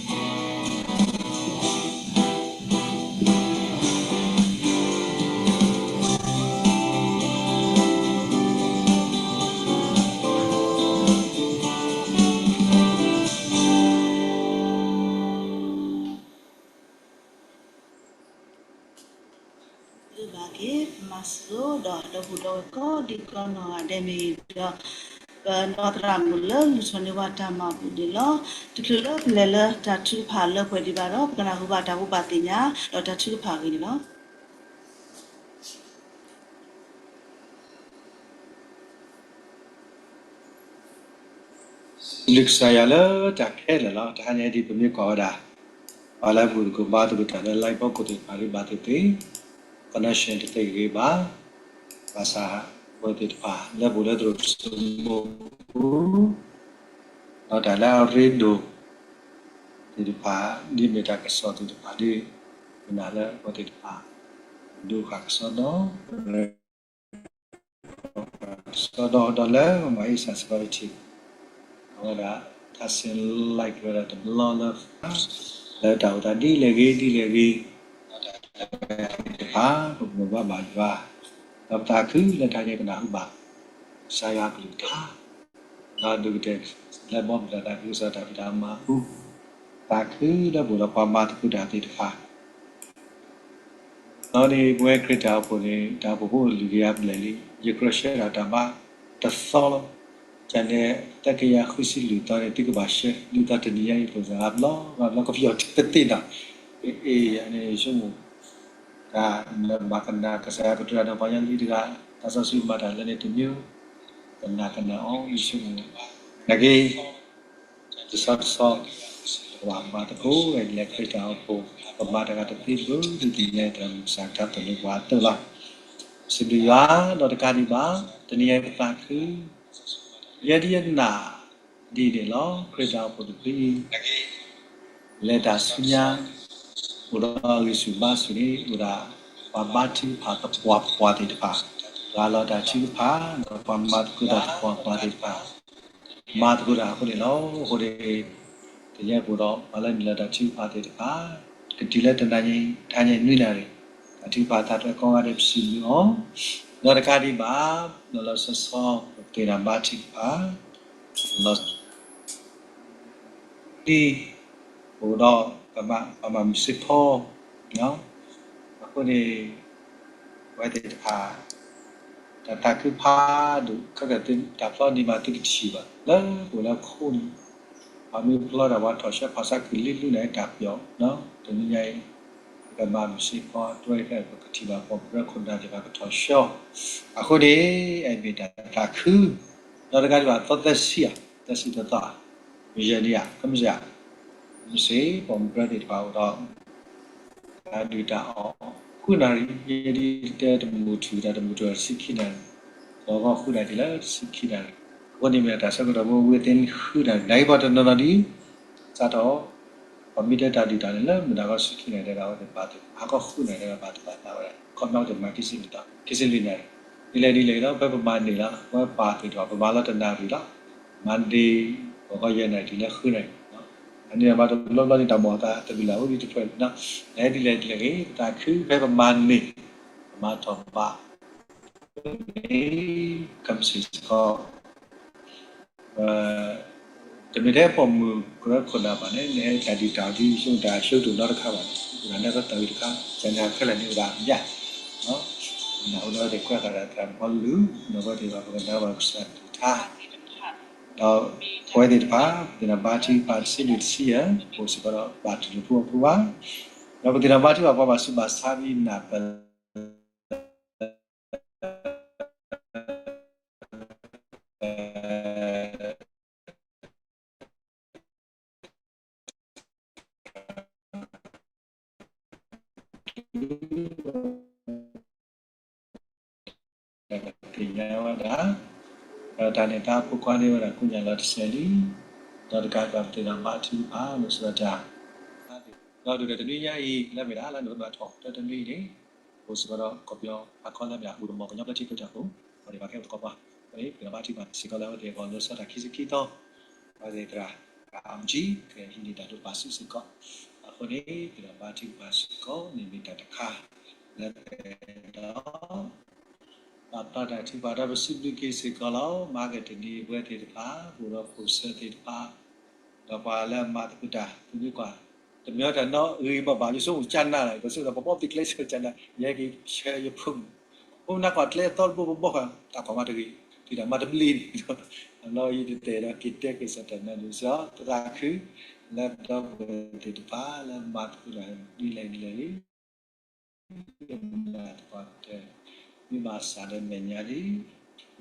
မၤစၢၤဒီးဒီပုၢ်ဒီဝဲၢ်ကိးဒံကိးနီၢ်ဂၤဒဲးန့ၣ်ဒီး ပနီၢ်သရၣ်မုၣ်လၢလူၤထီၣ်န့ၢ်ပှၤတၢ်မၤပူၤန့ၣ်လီၤ. တချုးလၢပလဲၤလၢတၢ်ထုကဖၣ်လၢပှဲၤဒံးဘၣ်ဒီး ပကနၢ်ဟူဘၣ်တၢ်ဘိးဘၣ်သ့ၣ်ညါ ဒီးတၢ်ထုကဖၣ်အဂ့ၢ်န့ၣ်လီၤ. စံးဘျုးကစၢ်ယွၤလၢတၢ်ခဲလၢာ်လီၤ. တဟါညါဒ်ပမ့ၢ်ကွၢ်ဝဲဒၣ် ပှၤလၢအမုာ်သကိးဘါသကိးတၢ်လၢ live ဖီခိၣ်သ့ၣ်တဖၣ်ဒ်ဘၣ်သ့ၣ်သ့ၣ် connection တသ့ဂ့ၤဘၣ်. ဘၣ်ဆၣ် အဝဲသ့ၣ်တဖၣ်လၢပအိၣ်လၢသရိာ်စိမိၢ်ပူၤ ဒီးတၢ်လၢအရ့ဒိၣ် သ့ၣ်တဖၣ် ဒ်မ့ၢ်တၢ်ကစီၣ်သ့ၣ်တဖၣ်ဒ် မနုၤလၢအဝဲသ့ၣ်တဖၣ် ဒိးဃာ်ကစီဒီ ကစီဒီ ဒီးလၢမၤဟ့ၣ်စၢ် security အဝဲဒၣ် ထါစ့ live ဝဲဒၣ်တဘျီလၢ လၢတၢ်အိၣ်သးဒ်လဲၣ်ဂ့ၤ ဒ်လဲၣ်ဂ့ၤ တဖၣ် ပကမိၣ်ဘၣ်ဘၣ်ယွၤ ဒီးပသးခုလၢတၢ်န့ၣ်ကနၢ်ဟူဘၣ် ကစၢ်ယွၤအကလုၢ်ကထါ ဒီးဒုးကတဲာ်လၢဘီမုၢ်တၢ်သးခုကစီၣ်တၢ်ဖံးတၢ်မၤအပူၤ သးခုလၢပအိၣ်ဒီးပှၤမၤသကိးတၢ်သ့ၣ်တဖၣ် ဒီးန့ၣ် ပဝဲခရံာ်တၢ်အိၣ်ဖှိၣ်န့ၣ် တၢ်အိၣ်ဖှိၣ်ဖိအိၣ်လုၢ်ကယၤဘျဲၣ်လံ, ယကြၢးရှဲဒၣ်တၢ်ဘါတသီလီၤ. ကန့ၣ် သၢကယၤဃုဆံလွံၢ်သီန့ၣ် သုကဘၣ်ရှဲ ဒ်သိးတနံၤညါအံၤ ပကစၢ်ဘျီ ဘျီကပယီၤတသ့နီၤ. အ့ အန့ၣ်ဆိကမိၣ် တၢ်နဘၣ်ကနၣ်ကစၢ်ယွၤကတိၤတၢ်ဒီးပှၤကညီလံတဂၤ, သးစီဆှံမၤတၢ်လၢန့ၣ်တမံၤ, ကနၣ်ကနၣ်အီၤ ယဆိကမိၣ် နာ်က့ တဆီတဆီ ပှၤမၤသကိးဝဲဒ်လဲၣ်ခရံာ်တၢ်အိၣ်ဖှိၣ်, ပမၤတဂၤတသ့ဘၣ် ဒ်သိးန့ၣ် တၢ်မုၢ်မဆါတၢ်သိၣ်လိပှၤအသိးလီၤ. စံးဘျုးယွၤ ဒီးတကးဒံးဘၣ် တနံၤအံၤပသးခု ယဲဒ်ယနာ်ဒ်န့ၣ်လီၤ. ခရံာ်တၢ်အိၣ်ဖှိၣ်တဖုအံၤ လဲၤတၢ်ဆူညါ အိၣ်ဒီးအဂံၢ်ဆူၣ်ဘါဆူၣ်န့ၣ် အိၣ်ဒၣ်ပှၤဘါထုကဖၣ်သပှၢ်ပှၢ်သ့ၣ်တဖၣ်, ရၤလီၤတၢ်ထုကဖၣ် ဒီးပှၤမၤသကိးတၢ်သပှၢ်ပှၢ်သ့ၣ်တဖၣ် မၤသကိးတၢ်အဃိန့ၣ်လီၤ. အဃိန့ၣ် တနံၤအံၤပအိၣ်ဒီး ပှၤလၢနုာ်လီၤတၢ်ထုကဖၣ်သ့ၣ်တဖၣ် ကတုၤလၢတနံၤညါ တနံၤညါနွံနၣ်ရံၣ် တၢ်ထုကဖၣ်သးတၢ်ကိးဂၤဒဲး ပစံးဘျုးအီၤ ဒီးတကးဒံးဘၣ် လီၤလီၤဆီဆီ ပသ့ၣ်နီၣ်ဘါထုကဖၣ် လီၤ ဒ် ပအိၣ်ဒီး ပမၤ ပမၤမုၢ်စ့ၢ်ဖီ အဃိန့ၣ် ပဝဲသ့ၣ်တဖၣ် တၢ်သးခုဖးဒိၣ် ခဲကတၢၢ်တၢ်ဖျီန့ၣ်မး သုကထံၣ်ဘၣ် လၢပအိၣ်လၢခိန့ၣ် ပှၤမ့ၢ်ဖျီတၢ် ပှၤထီၣ်ဆှၢ ဖီၣ်ဆါခုၣ်လံလူန့ၣ် တၢ်ပျီ တနံၤညါအံၤ ပကမၤမုၢ်စ့ၢ်ဖီ တွဲဖဲပကထံၣ်ဘၣ်ပှၤကရၢခိၣ်နၢ်သ့ၣ်တဖၣ်ကထီၣ်ဆှၢ အဃိန့ၣ် အဲၣ်မ့ၢ်တၢ်သးခု ဒီးတကးဒံးဘၣ် သီသၢဆံဧါ သၢဆံတသီဧါ မုၢ်ယဲၢ်နံၤဧါ ကမ့ၢ်စ့ၢ် မုၢ်စ့ၢ် ပှၤမုၢ်ကရၢသ့ၣ်တဖၣ်အိၣ်ဒီး တၢ်ဒုၣ်တၢ်အီၣ် ဃုနၣ်ရံၣ် ယဲဒ်တဲတမုၢ်ထူၣ်တၢ်တမုၢ်ထူၣ်တဆံခံနၣ်ရံၣ် ဂီၤဂီၤဃုနၣ်ရံၣ်တုၤလၢတဆံခံနၣ်ရံၣ် အဃိန့ၣ်မ့ၢ်တၢ်ဆၢကတီၢ်ဖိ within ဃုနၣ်ရံၣ် နၢ်ဟံၣ်ဘီတနီၤနီၤဒ် စးထီၣ် ပှၤမ့ၢ်တဲတၢ်ဒုၣ်တၢ်န့ၣ်လၢမုၢ်နၤခီဆံခံနၣ်ရံၣ် တဲဒၣ်ဝဲသ့ၣ်ဘၣ်သ့ၣ် ဟါခီဃုနၣ်ရံၣ် တဲဒၣ်ဘၣ်သ့ၣ်ဘၣ်သးဝဲဒၣ် ခီပညီကမၤခံဆံလွံၢ်နၣ်ရံၣ် ဒ်လဲၣ်ဒ်လဲၣ်ဂ့ၤလီၤ ဖဲပမၤန့ၢ်လီၤ ပဝဲပၢ်သ့ၣ်တဖၣ် ပမၤလီၤတနၣ်ရံၣ်လီၤ Monday ဂီၤခီယဲၢ်နၣ်ရံၣ်တုၤလၢဃုနၣ်ရံၣ် အန့ၣ်မၤတဘျီဘျီန့ၣ် တၢ်မိၣ်အသးသဘံၣ်လၢ်အိၣ်ဒံးတဖျၢၣ်န့ၣ် နဒ်လဲၣ်ဒ်လဲၣ်ဂ့ၤ ပသးခုဖဲပမၤန့ၢ် ပမၤထီၣ်ဘး ကမ့ၢ်စ့ၢ်ကီး တမ့ၢ်ထဲပိာ်မုၣ်ကရၢခိၣ်နၢ်ဘၣ်န့ၣ် နဟဲတၢ်ဒုၣ်တၢ်အီၣ်ဒ်ဆိကမိၣ်တၢ်အဆၢကတီၢ်နီတခါဘၣ်န့ၣ် ပှၤနၢ်ပၢၢ်သးဝံၣ်တခါ ကန့ၣ်ခဲလၢာ်န့ၣ်အိၣ်ဒၣ်မ့ၢ် နအိၣ်ဒီးတၢ်ခွဲးတၢ်ယာ်သရၣ်မုၣ်ဖီလူၤ ဒီးပဝဲသ့ၣ်တဖၣ်ပကနၢ်ဘၣ်ကစၢ်ကလုၢ်ကထါ ဒီးပဝဲသ့ၣ်တဖၣ် ပသ့ၣ်နီၣ်ဘါထုကဖၣ်တဆံလွံၢ်တဆံယဲၢ် ပအိၣ်စ့ၢ်ကီးဒီးဘၣ်တၢ်လုၢ်ဖိအဖိဘၣ် ဒီးပသ့ၣ်နီၣ်ဘါထုကဖၣ်ပှၤဘၣ်ဆူးဘၣ်ဆါမံၤနၢ်ပၢၢ် သ့ၣ်ညါဝဲဒၣ် ဒီးတၢ်န့ၣ်တၢ်ဖိခွါန့ၢ်ဝဲဒၣ်ကိးညါလီၤတစဲးလံ, ဒီးတကးဒံးဘၣ်ပသ့ၣ်နီၣ်ဘါထုကဖၣ်လၢဆၢကတီၢ် ဒီးတုၤတနွံညါအံၤ လၢမ့ၢ်ဒၣ်လါနိၣ်ဝ့ဘၢၣ်ထီၣ် တၢတနွံအံၤန့ၣ် အိၣ်စ့ၢ်ကီးဒီးကီၢ်ပယီၤအခီလၢမ့ၢ်ဒၣ် အိၣ်ဒီးမ့ၢ်ကညီဘျၢထံခရံာ်ဖိတၢ်ဖိ ပှၤသ့ၣ်တဖၣ်ကဲအိၣ်သကိးပှၤ အဃိန့ၣ် ပသ့ၣ်နီၣ်ဘါထုကဖၣ်စ့ၢ်ကီးလၢအဝဲသ့ၣ်အဂီၢ်လၢဆၢကတီၢ်ခံဆံခံသီ ပဝဲသ့ၣ်သရၣ် အမုၢ်ကံ ကဟံးန့ၢ်တၢ်ဒိးပာ်စုစ့ၢ်ကီး, အဃိန့ၣ် ပသ့ၣ်နီၣ်ဘါထုကဖၣ်စ့ၢ်ကီးန့ၣ်မ့ၢ်တၢ်တခါ လၢပအဲၣ်ဒိး ပာ်ဖျါတၢ်ထုကဖၣ်ဒီးပစံးဘျုးက့ၤစ့ၢ်ကီးလီၤ. မၤကတၢၢ်တနံၤပဝဲသ့ၣ်တဖၣ် ပအိၣ်ဒီးဖိၣ်စၢၤသ့ၣ်တဖၣ် ဒီးပှၤလၢအမၤသကိးတၢ် သုမ့ၢ်ကွၢ် တမ့ၢ်တၢ်နီၣ်ဂံၢ်ဘၣ်ဘၣ် ယဆိကမိၣ်ကၢနၤလီၤ ပဆိကမိၣ်ပဘီၣ်သ့ၣ်ကျဲဆၢကၢနၤ ယဟဲက့ၤဆၢယဖိမုၣ် ဖိမုၣ်နၢ်ကွၢ်ကျဲအသီတဘိပဘီၣ်ဃီ တၢ်ကွၢ်မၤတဂ့ၤ တုၤတၢ်မၤတဘျ့န့ၣ် အလီၢ်အံၤတတဲာ်ဒီးက့ၤတဲက့ၤစၢ်တၢ်နါဒုးစ့ၢ် သရၣ်ခု လၢဒီပုၢ်ဝဲၢ်သ့ၣ်တဖၣ်လၢမၤသကိးတၢ်ဒ်လဲၣ်ဒ်လဲၣ်ဂ့ၤ မ့ၢ်ဘၣ်စၢ်ဒီးမဲာ်ညါလံ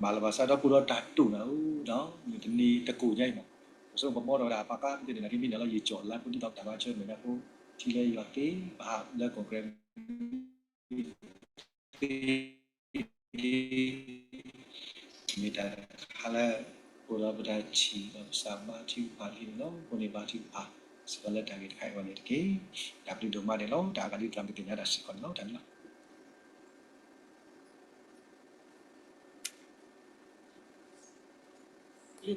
မၤလၢဘၣ်ဆၣ်ဒီပုၢ်ဒီးတၢ်တိာ်နၤဧိၤဒီး မုၢ်တနံၤတကိးညါအံၤမး ပဆိကမိၣ်ပမီၢ်ထီၣ်ဝဲဒၣ် ပှၤကါသ့ၣ်န့ၣ် နကမံန့ၣ်လီၤ ယကၠီၣ်လါပူၤဒ်သိးတၢ်ဘါဆၢမဲာ်ညါဖိ ထံလၢယွၤသ့ ပဟးလၢကီၢ်ကရၢ မ့ၢ်တၢ်တခါလၢ အိၣ်ဒီးပတၢ်ထံၣ်ဒီးပစၢ်ဘါထုကဖၣ်လံန့ၣ်လီၤ. အဃိန့ၣ်ဘါထုကဖၣ် စ့ၢ်ကီးလၢတၢ်ဂ့ၢ်တခါအံၤဝဲန့ၣ်တက့ၢ်. တၢ်ဘျုးဒိၣ်မးန့ၣ်လီၤ. တၢ်အဂၤဒ်သရၣ်မုၣ်ကသ့ၣ်ညါတၢ်စ့ၢ်ကီးန့ၣ်လီၤ. တၢ်န့ၣ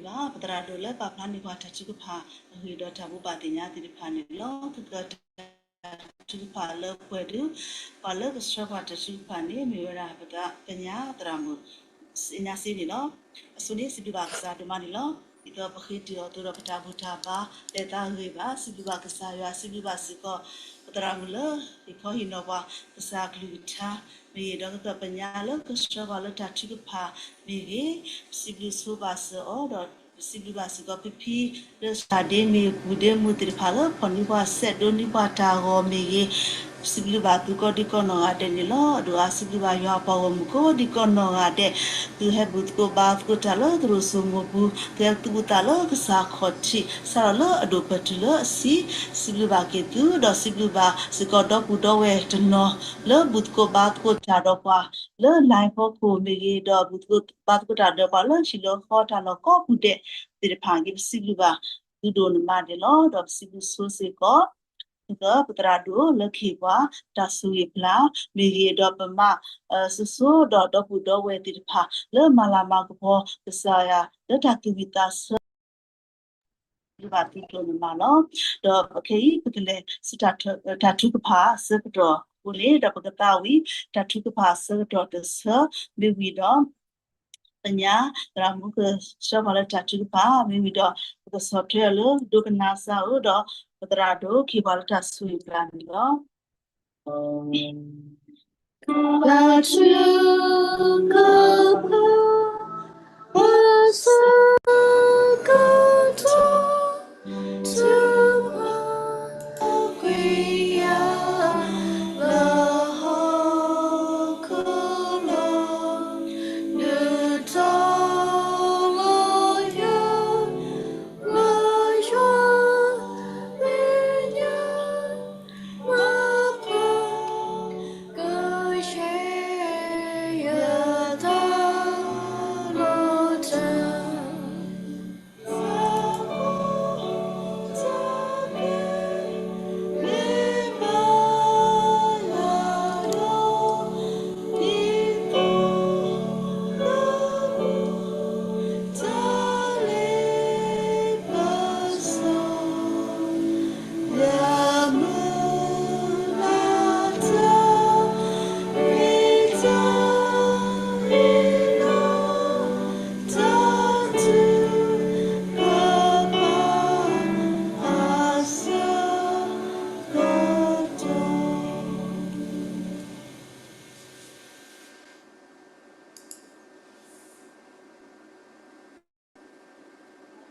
်လီၤ. ပသရၣ်ဒိၣ်လၢပာ်ဖျါန့ၢ်ပှၤတၢ်ထုကဖၣ် အဂ့ၢ်ဒီးတၢ်ဘိးဘၣ်သ့ၣ်ညါသ့ၣ်တဖၣ်န့ၣ်လီၤ. ကကတၢၢ်တၢ်ထုကဖၣ်လၢပှဲၤဒုး ပှၤလၢကဆှၢပှၤတၢ်ထုကဖၣ်န့ၣ် မ့ၢ်ဝဲဒၣ်ပသရၣ်ကညီသရၣ်မုၣ် စ့ညါစ့န့ၣ်လီၤ. အဆိန့ၣ် စံးဘျုးဘၣ်ကစၢ်ဒိၣ်မးန့ၣ်လီၤ. ဒ်သိးပဃ့တုၤအီၤအသိးဒီး ပတၢ်ဘူၣ်တၢ်ဘါ ပျဲသးဂ့ၤဘၣ်. စံးဘျုးဘၣ်ကစၢ်ယွၤ စံးဘျုးဘၣ်စ့ၢ်ကီး ပသရၣ်မုၣ်လၢ ဟ့ၣ်ခီဟ့ၣ်နီၤပှၤ ကစၢ်ကလုၢ်ကထါမ့ၢ်ဂ့ၤ ဒီးကသီၣ်ပညါလၢကဆှၢပှၤလၢတၢ်ထုကဖၣ်မ့ၢ်ဂ့ၤ, ပစံးဘျုးဆိဘၣ်စၢၤအီၤ ဒီးပစံးဘျုးဘၣ်စ့ၢ်ကီးဖံဖံ လၢစှၤဒ့မ့ၢ်ပူၤဒ့မုၢ်သ့ၣ်တဖၣ်လၢ ဖီၣ်န့ၢ်ပှၤစဲးဒိးန့ၢ်ပှၤတၢ်ဂီၤမ့ၢ်ဂ့ၤ, စံးဘျုးဘၣ်သုကိးဒံကိးနီၢ်ဂၤဒဲးန့ၣ်လီၤ. ဒိၣ်အါစံးဘျုးဘၣ်ယွၤအပှၤဂီၢ်မုၢ်ကိးဒံကိးနီၢ်ဂၤဒဲး, သုဟဲဘူၣ်သကိးဘါသကိးတၢ်လၢသရိာ်စိမိၤပူၤ, သုဟဲသူၣ်ဘူၣ်သးလၢကစၢ်ခီၣ်ထံး စးထီၣ်လၢအဒိၣ်ပၢၢ်တုၤလၢအဆံး, စံးဘျုးဘၣ်က့ၤသု, ဒီးစံးဘျုးဘၣ်စ့ၢ်ကီးဒီပုၢ်ဒီဝဲၢ်တနီၤ လၢဘူၣ်သကိးဘါသကိးတၢ်ဒီးပှၤ လၢ line ဖီခိၣ်မ့ၢ်ဂ့ၤ, ဒီးဘူၣ်သကိးဘါသကိးတၢ်ဒီးပှၤလၢဟံၣ်လၢဃီတၢ်လီၢ်ကိးပူၤဒဲးသ့ၣ်တဖၣ်ဂ့ၤ, ပစံးဘျုးဘၣ်သုဒိၣ်န့ၣ်မးန့ၣ်လီၤ. ဒီးပစံးဘျုးဆိစ့ၢ်ကီး ပသရၣ်ဒိၣ်လၢခ့ၣ်ပှၤ တၢ်ဆိၣ်ဂ့ၤဖျါမ့ၢ်ဂ့ၤ, ဒီးပမၤ စိၤစိၤဒီးဒီပုၢ်ဒီဝဲၢ်သ့ၣ်တဖၣ် လၢမၤလၤမၤကပီၤကစၢ်ယွၤ လၢတၢ်သူၣ်ဝံၣ်သးဆၢ ဘၣ်သုဒိၣ်န့ၣ်မးလီၤ. ဒီးခဲအံၤ ပကလဲၤဆူတၢ်ထုကဖၣ်အဆၢကတီၢ်အဃိန့ၣ်, ဒီးပကသးဝံၣ် တၢ်ထုကဖၣ်အဆၢကတီၢ်တဆၢ မ့ၢ်ဝံၤဒီး သညါ သရၣ်မူကဆှၢပှၤလၢတၢ်ထုကဖၣ် မ့ၢ်ဝံၤဒီး ပကဆီၣ်ထွဲအီၤလၢဒိကနၣ်စၢ်ဧၢ, ဒီးပသရၣ်ဒိၣ်ခ့ၣ်ပှၤလၢတၢ်ဆိၣ်ဂ့ၤဖျါန့ၣ်လီၤ.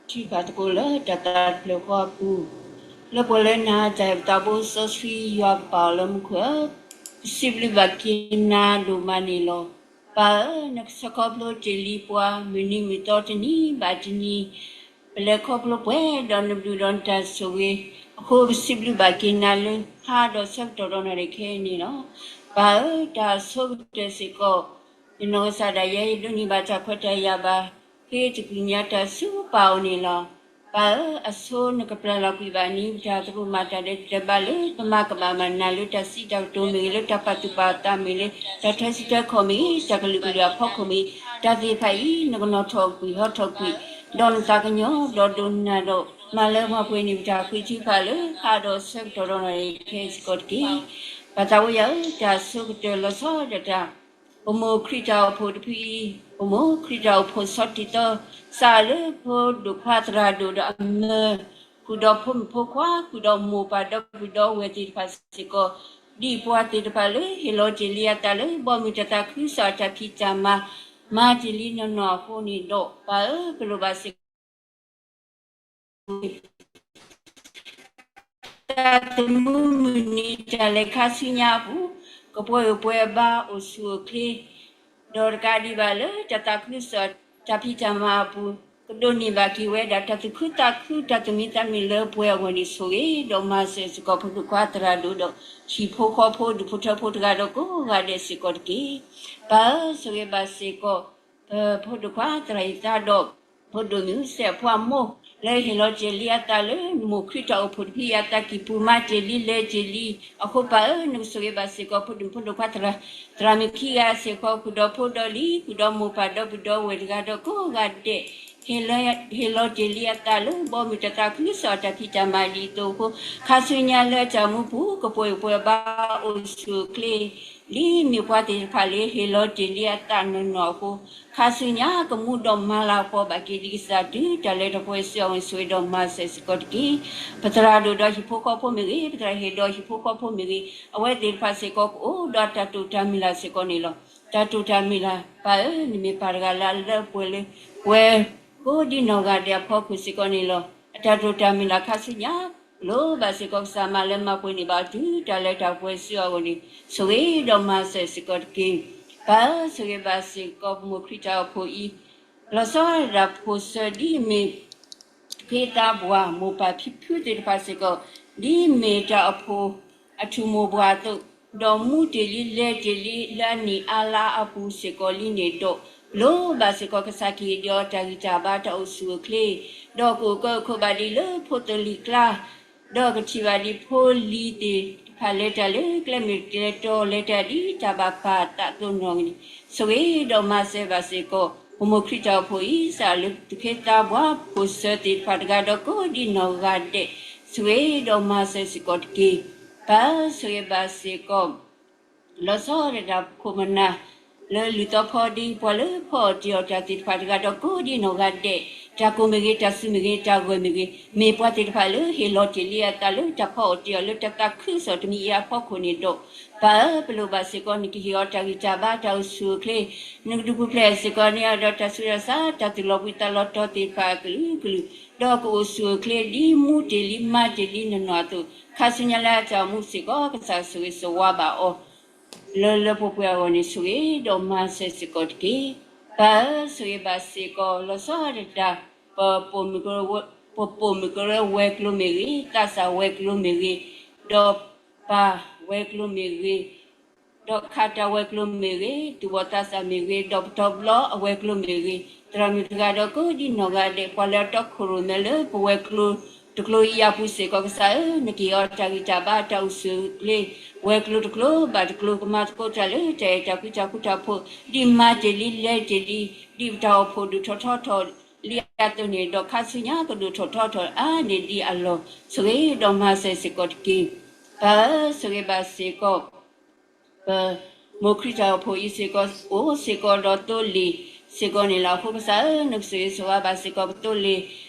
ထံၣ်ဘၣ်သကိးလၢတၢ်သးတဖျၢၣ်ဃီအပူၤ, လၢပှၤလၢနၤတၢ်အဲၣ်ပသးဘိစီဆှံ ယွၤပၢ်အီၤလၢမူခိၣ်ဧၢ, ပစံးဘျုးဘၣ်က့ၤနၤဒိၣ်မးန့ၣ်လီၤ. ပၢ်ဧၢ, နကဆှၢခီဖျိတ့ၢ်လံပှၤ မုၢ်နံၤမုၢ်သီတနံၤဘၣ်တနံၤ, ပလဲၤခီဖျိပှဲၤဒီးနဘျုးဒီးနတၢ်ဆိၣ်ဂ့ၤအဃိ ပစံးဘျုးဘၣ်က့ၤနၤလၢဟါဒီးဆၢကတီၢ်ဒီးနၤခဲအံၤန့ၣ်လီၤ. ပၢ်ဧၢ, တၢ်အဆိကတၢၢ်စ့ၢ်ကီး ယနီၢ်ကစၢ်ဒၣ်ယဲ ယဒိးန့ၢ်ဘၣ်တၢ်ခွဲးတၢ်ယာ်ဘၣ် ဃ့တကွံာ်ညါတၢ်ဆူပၢ်အအိၣ်န့ၣ်လီၤ. ပၢ်ဧၢ, အဆိနကပျၢ်လီၤကွံာ်ဘၣ်န့ၣ် ပတၢ်သရူးမၤတၢ်ဒဲးတဘၣ်လၢ ပမၤကဘၣ်မၤနၤလၢတၢ်စံးတၢ်ကတိၤမ့ၢ်ဂ့ၤ, လၢတၢ်ပာ်သူၣ်ပာ်သးမ့ၢ်ဂ့ၤ, တၢ်ထၢဆံတၢခီၣ်မ့ၢ်ဂ့ၤ, တၢ်ကလုာ်ကလုာ်အဖီခိၣ်မ့ၢ်ဂ့ၤ, တၢ်သ့ၣ်တဖၣ်အံၤ နကနီၤထီၣ်ကွံာ်ဟီထီၣ်ကွံာ်, ဒီးနသးကညီၤ ဒီးဒိးနၢ်ဒီးမၤလၢပှဲၤန့ၢ်ပတၢ်ဃ့ထုကဖၣ်လၢဟါဒီးဆၢကတီၢ်ဒီးနၤခဲအံၤစ့ၢ်ကီးတက့ၢ်. ပၢ်သးဝံယၤဧၢ, တၢ်အဆိကတၢၢ်လီၤဆီဒၣ်တၢ် ပမိၢ်ခရံာ်တၢ်အိၣ်ဖှိၣ်တဖုအံၤ, ပမိၢ်ခရံာ်တၢ်အိၣ်ဖှိၣ်ဆီတံၢ်သီ စးလၢဖိဒိၣ်ခွါသရၣ်ဒိၣ်ဒီးအမၢ ဃုာ်ဒီးဖိမုၣ်ဖိခွါ ဃုာ်ဒီးမိၢ်ပၢ်ဒီပုၢ်ဒီဝဲၢ်သ့ၣ်တဖၣ်စ့ၢ်ကီး, ဒ်ပှၤသ့ၣ်တဖၣ်လၢဟ့ၣ်လီၤတ့ၢ်လံအသးလၢ ဘီမုၢ်တၢ်သးခုကစီၣ်အတၢ်ဖံးတၢ်မၤ မၤတ့ၢ်လံနီၢ်နီၢ်အဃိန့ၣ်ဒီး ပၢ်ဧၢ, ပလိၣ်ဘၣ်စ့ၢ်ကီး တၢ်သမူမုၢ်နံၤတၢ်လဲၤခါဆူညါအပူၤ, ကပှဲၤဂံၢ်ပှဲၤဘါအိၣ်ဆူၣ်အိၣ်ချ့, ဒီးတကးဒံးဘၣ်လၢတၢ်သးခုကစီၣ်တၢ်ဖံးတၢ်မၤအပူၤ, ကဒိးန့ၢ်ဘၣ်က့ၤဝဲဒၣ်တၢ်သူၣ်ခုသးခု တၢ်သူၣ်မံသးမုာ်လၢပှဲၤအဂီၢ်န့ၣ်ဆိၣ်ဂ့ၤ, ဒီးမၤစၢၤစ့ၢ်ကီးဖိဒိၣ်ခွါသရၣ်ဒိၣ်ဒီး ဟံၣ်ဖိဃီဖိဒူၣ်ဖိထၢဖိတဂၤဒီးကိးဂၤဒဲးစ့ၢ်ကီးတက့ၢ်. ပၢ်ဧၢ, ဆိၣ်ဂ့ၤဘၣ်စ့ၢ်ကီး ပဖိဒိၣ်ခွါသရၣ်အံၤသးဒီး ဖိဒိၣ်မုၢ်စဲးအဖိအမိၢ် လၢဟ့ၣ်လီၤတ့ၢ်လံအသးလၢ မိၢ်ခရံာ်တၢ်အိၣ်ဖှိၣ်တဖုအံၤအသးကံၢ်ပူၤ မၤတ့ၢ်လံလဲၤတ့ၢ်လံအဃိ ပၢ်ဧၢ, နကဆိၣ်ဂ့ၤဘၣ်စ့ၢ်ကီး ဖိဒိၣ်မုၣ်ဖိဒိၣ်ခွါသရၣ်, သရၣ်မုၣ်ခံဂၤစ့ၢ်ကီး ဃုာ်ဒီးဖိဒီးလံၤ ဃုာ်ဒီးမိၢ်ပၢ်ဒီပုၢ်ဒီဝဲၢ်တဂၤဒီးကိးဂၤဒဲး ဟ့ၣ်လီၤတ့ၢ်လံအသးလၢ ဘီမုၢ်တၢ်သးခုကစီၣ်အတၢ်ဖံးတၢ်မၤဒ်သိးအဃိ ခါဆူညါလၢအတၢ်မူပူၤ ကပှဲၤဂံၢ်ပှဲၤဘါအိၣ်ဆူၣ်အိၣ်ချ့ ဒ်မ့ၢ်ပှၤသ့ၣ်တဖၣ်လၢဟ့ၣ်လီၤတ့ၢ်လံအသးနီၢ်နီၢ်အဃိ ခါဆူညါကမူဒီးမၤလၤကပီၤဘၣ်က့ၤဒံးကစၢ်တုၤ တၢ်လၢတၢ်ပှဲၤစ့ၢ်ကီး ဆိၣ်ဂ့ၤဒီးမၤစၢၤစ့ၢ်ကီးတက့ၢ်. ပသရၣ်ဒိၣ်ဒီးဟံၣ်ဖိဃီဖိမ့ၢ်ဂ့ၤ, ပသရၣ်ဟ့ၣ်ဒီးဟံၣ်ဖိဃီဖိမ့ၢ်ဂ့ၤ, အဝဲသ့ၣ်တဖၣ်စ့ၢ်ကီးကအိၣ်ဒီးတၢ်တိာ်တၢ်မုၢ်လၢ်စ့ၢ်ကီးန့ၣ်လီၤ. တၢ်တိာ်တၢ်မုၢ်လၢ် ပၢ်ဧၢ, နမ့ၢ်ပၢ်တဂၤလၢအလၢပှဲၤလၢ ပှဲၤကိးဒ်နီၢ်ဂၤဒဲးအဖီခိၣ်စ့ၢ်ကီးန့ၣ်လီၤ. အတၢ်တိာ်တၢ်မုၢ်လၢ်ခါဆူညါ လိၣ်ဘၣ်စ့ၢ်ကီးကစၢ်မၤလၢမၤပှဲၤန့ၢ်ဘၣ်အီၤတုၤတၢ်လၢတၢ်ပှဲၤစုအဂီၢ်န့ၣ် ဆိၣ်ဂ့ၤဒီးမၤစၢၤစ့ၢ်ကီးတက့ၢ်. ပၢ်ဧၢ, ဆိၣ်ဂ့ၤဘၣ်စ့ၢ်ကီးပမိၢ်ခရံာ်တၢ်အိၣ်ဖှိၣ်အံၤ လီၤဆီဒၣ်တၢ်ဖိၣ်စၢၤဒ်အမ့ၢ် သူၣ်က့သးပှၢ် မိၢ်ပၢ်ဖံဖုသ့ၣ်တဖၣ်စ့ၢ်ကီး, ဒ်အမ့ၢ်တၢ်အိၣ်ဖှိၣ်အထူၣ်မိၢ်ပှၢ်အသိး, ဒီးမူတ့ၢ်လံလဲၤတ့ၢ်လံလၢအနံၣ်အါလါအပူၤစ့ၢ်ကီးလံန့ၣ်ဒီး, လိၣ်ဘၣ်စ့ၢ်ကီးကစၢ်ကဟ့ၣ်ဒံးအီၤတၢ်ဂံၢ်တၢ်ဘါတၢ်အိၣ်ဆူၣ်အိၣ်ချ့, ဒီးကအိၣ်ကၢအိၣ်ခိးဘၣ်ဒံးလၢဖိသိလံၤကျါ ဒီးကထံၣ်ဘၣ်ဒံးဖိလံၤသ့ၣ်တဖၣ်လဲၤတၢ်လၢကျဲမုၢ်ကျဲတီ လဲၤတၢ်ဒ်တၢ်ဘၣ်ပာ်အသးအသိးနီၢ်ဂံၢ်န့ၣ်, ဆိၣ်ဂ့ၤဒီးမၤစၢၤဘၣ်စ့ၢ်ကီး ပမိၢ်ခရံာ်တၢ်အိၣ်ဖှိၣ်အံၤ စးလၢသူၣ်က့သးပှၢ်ဖိၣ်စၢၤသ့ၣ်တဖၣ်တဂၤဒီးကိးဒံးနီၢ်ဂၤဒဲး, ဆိၣ်ဂ့ၤဒီးမၤစၢၤစ့ၢ်ကီးတက့ၢ်. ပၢ်ဧၢ, ဆိၣ်ဂ့ၤဘၣ်စ့ၢ်ကီး လီၤဆီဒၣ်တၢ်ခိၣ်ပနၢ် လၢလူၤသီခီဒံး ပှၤလၢဖီအီၣ်တ့ၢ်အီၣ်တၢ်သ့ၣ်တဖၣ်တဂၤဒီးကိးဒံးနီၢ်ဂၤဒဲး, တၢ်ကိၢ်မ့ၢ်ဂ့ၤ, တၢ်စူၤမ့ၢ်ဂ့ၤ, တၢ်ဂီၤမ့ၢ်ဂ့ၤ, မ့ၢ်ပှၤသ့ၣ်တဖၣ်လၢဟ့ၣ်လီၤတ့ၢ်လံအသးလၢတၢ်ဖီအီၣ်တ့ၢ်အီၣ်လၢတၢ်သးခုကစီၣ်တမံၤအံၤအဖီခိၣ်န့ၣ်ဒီး, ပၢ်ဧၢ, ပလိၣ်ဘၣ်စ့ၢ်ကီး နကဟ့ၣ်အီၤတၢ်ဂံၢ်တၢ်ဘါတၢ်အိၣ်ဆူၣ်အိၣ်ချ့, နကဒုးပူၤဖျဲးစ့ၢ်ကီးန့ၢ်အီၤဒီးတၢ်ဆူးတၢ်ဆါ တၢ်သူၣ်လီၤဘှံးသးလီၤတီၤသ့ၣ်တဖၣ်အကလုာ်ကလုာ်, ဒီးကအိၣ်ဆူၣ်အိၣ်ချ့ဒ်မူတ့ၢ်လံမၤတ့ၢ်လံနီၢ်နီၢ်အသိး, ခါဆူညါလၢအတၢ်အိၣ်မူစ့ၢ်ကီး ကစၢ်ဆိၣ်ဂ့ၤဆိၣ်ဝါဘၣ်အီၤ လၢလၢပှဲၤပှဲၤအဂီၢ်န့ၣ် ဆိၣ်ဂ့ၤဒီးမၤစၢၤစ့ၢ်ကီးတက့ၢ်. ပၢ်ဧၢ, ဆိၣ်ဂ့ၤဘၣ်စ့ၢ်ကီး လီၤဆီဒၣ်တၢ် ပပိာ်မုၣ်ကရၢ, ပပိာ်မုၣ်ကရၢဝဲၤကျိၤမ့ၢ်ဂ့ၤ, သးစၢ်ဝဲၤကျိၤမ့ၢ်ဂ့ၤ, ဒီးပၢ်ဝဲၤကျိၤမ့ၢ်ဂ့ၤ, ဒီးခးတၢ်ဝဲၤကျိၤမ့ၢ်ဂ့ၤ, သူၣ်ဘီၣ်သးစၢ်မ့ၢ်ဂ့ၤ, ဒီးပတီၢ်ဘျီအဝဲၤကျိၤမ့ၢ်ဂ့ၤ, သရၣ်မုၣ်တဂၤဒီးကိးဒံးနီၢ်ဂၤဒဲး ပှၤလၢအတီခိၣ်ရိၣ်မဲလၢပဝဲၤကျိၤတကျိၤအံၤအပူၤစ့ၢ်ကီး ကစၢ်ဧၢ, နကဟ့ၣ်အီၤတၢ်ဂံၢ်တၢ်ဘါတၢ်အိၣ်ဆူၣ်အိၣ်ချ့, ဝဲၤကျိၤတကျိၤဘၣ်တကျိၤ ကမၤသကိးတၢ်လၢတၢ်အဲၣ်တၢ်ကွံတၢ်ဃူတၢ်ဖိး, ဒ်မၤတ့ၢ်လံလဲၤတ့ၢ်လံ, ဒ်ပတၢ်အိၣ်ဖှိၣ်ဒိၣ်ထီၣ်ထီထီၣ်လံအသိးန့ၣ်ဒီး ခါဆူညါကဒိၣ်ထီၣ်ထီထီၣ်အါန့ၢ်ဒံးအလီၢ်, ဆိၣ်ဂ့ၤဒီးမၤစၢၤစ့ၢ်ကီးတက့ၢ်. ပၢ်ဧၢ, ဆိၣ်ဂ့ၤဘၣ်စ့ၢ်ကီး ပမိၢ်ခရံာ်တၢ်အိၣ်ဖှိၣ်အံၤစ့ၢ်ကီး အိၣ်စ့ၢ်ကီးဒီးသိလ့ၣ်စ့ၢ်ကီးန့ၣ်လီၤ. အဃိကစၢ်ဧၢ, နကဆိၣ်ဂ့ၤဆိၣ်ဝါဘၣ်စ့ၢ်ကီးပသိလ့ၣ်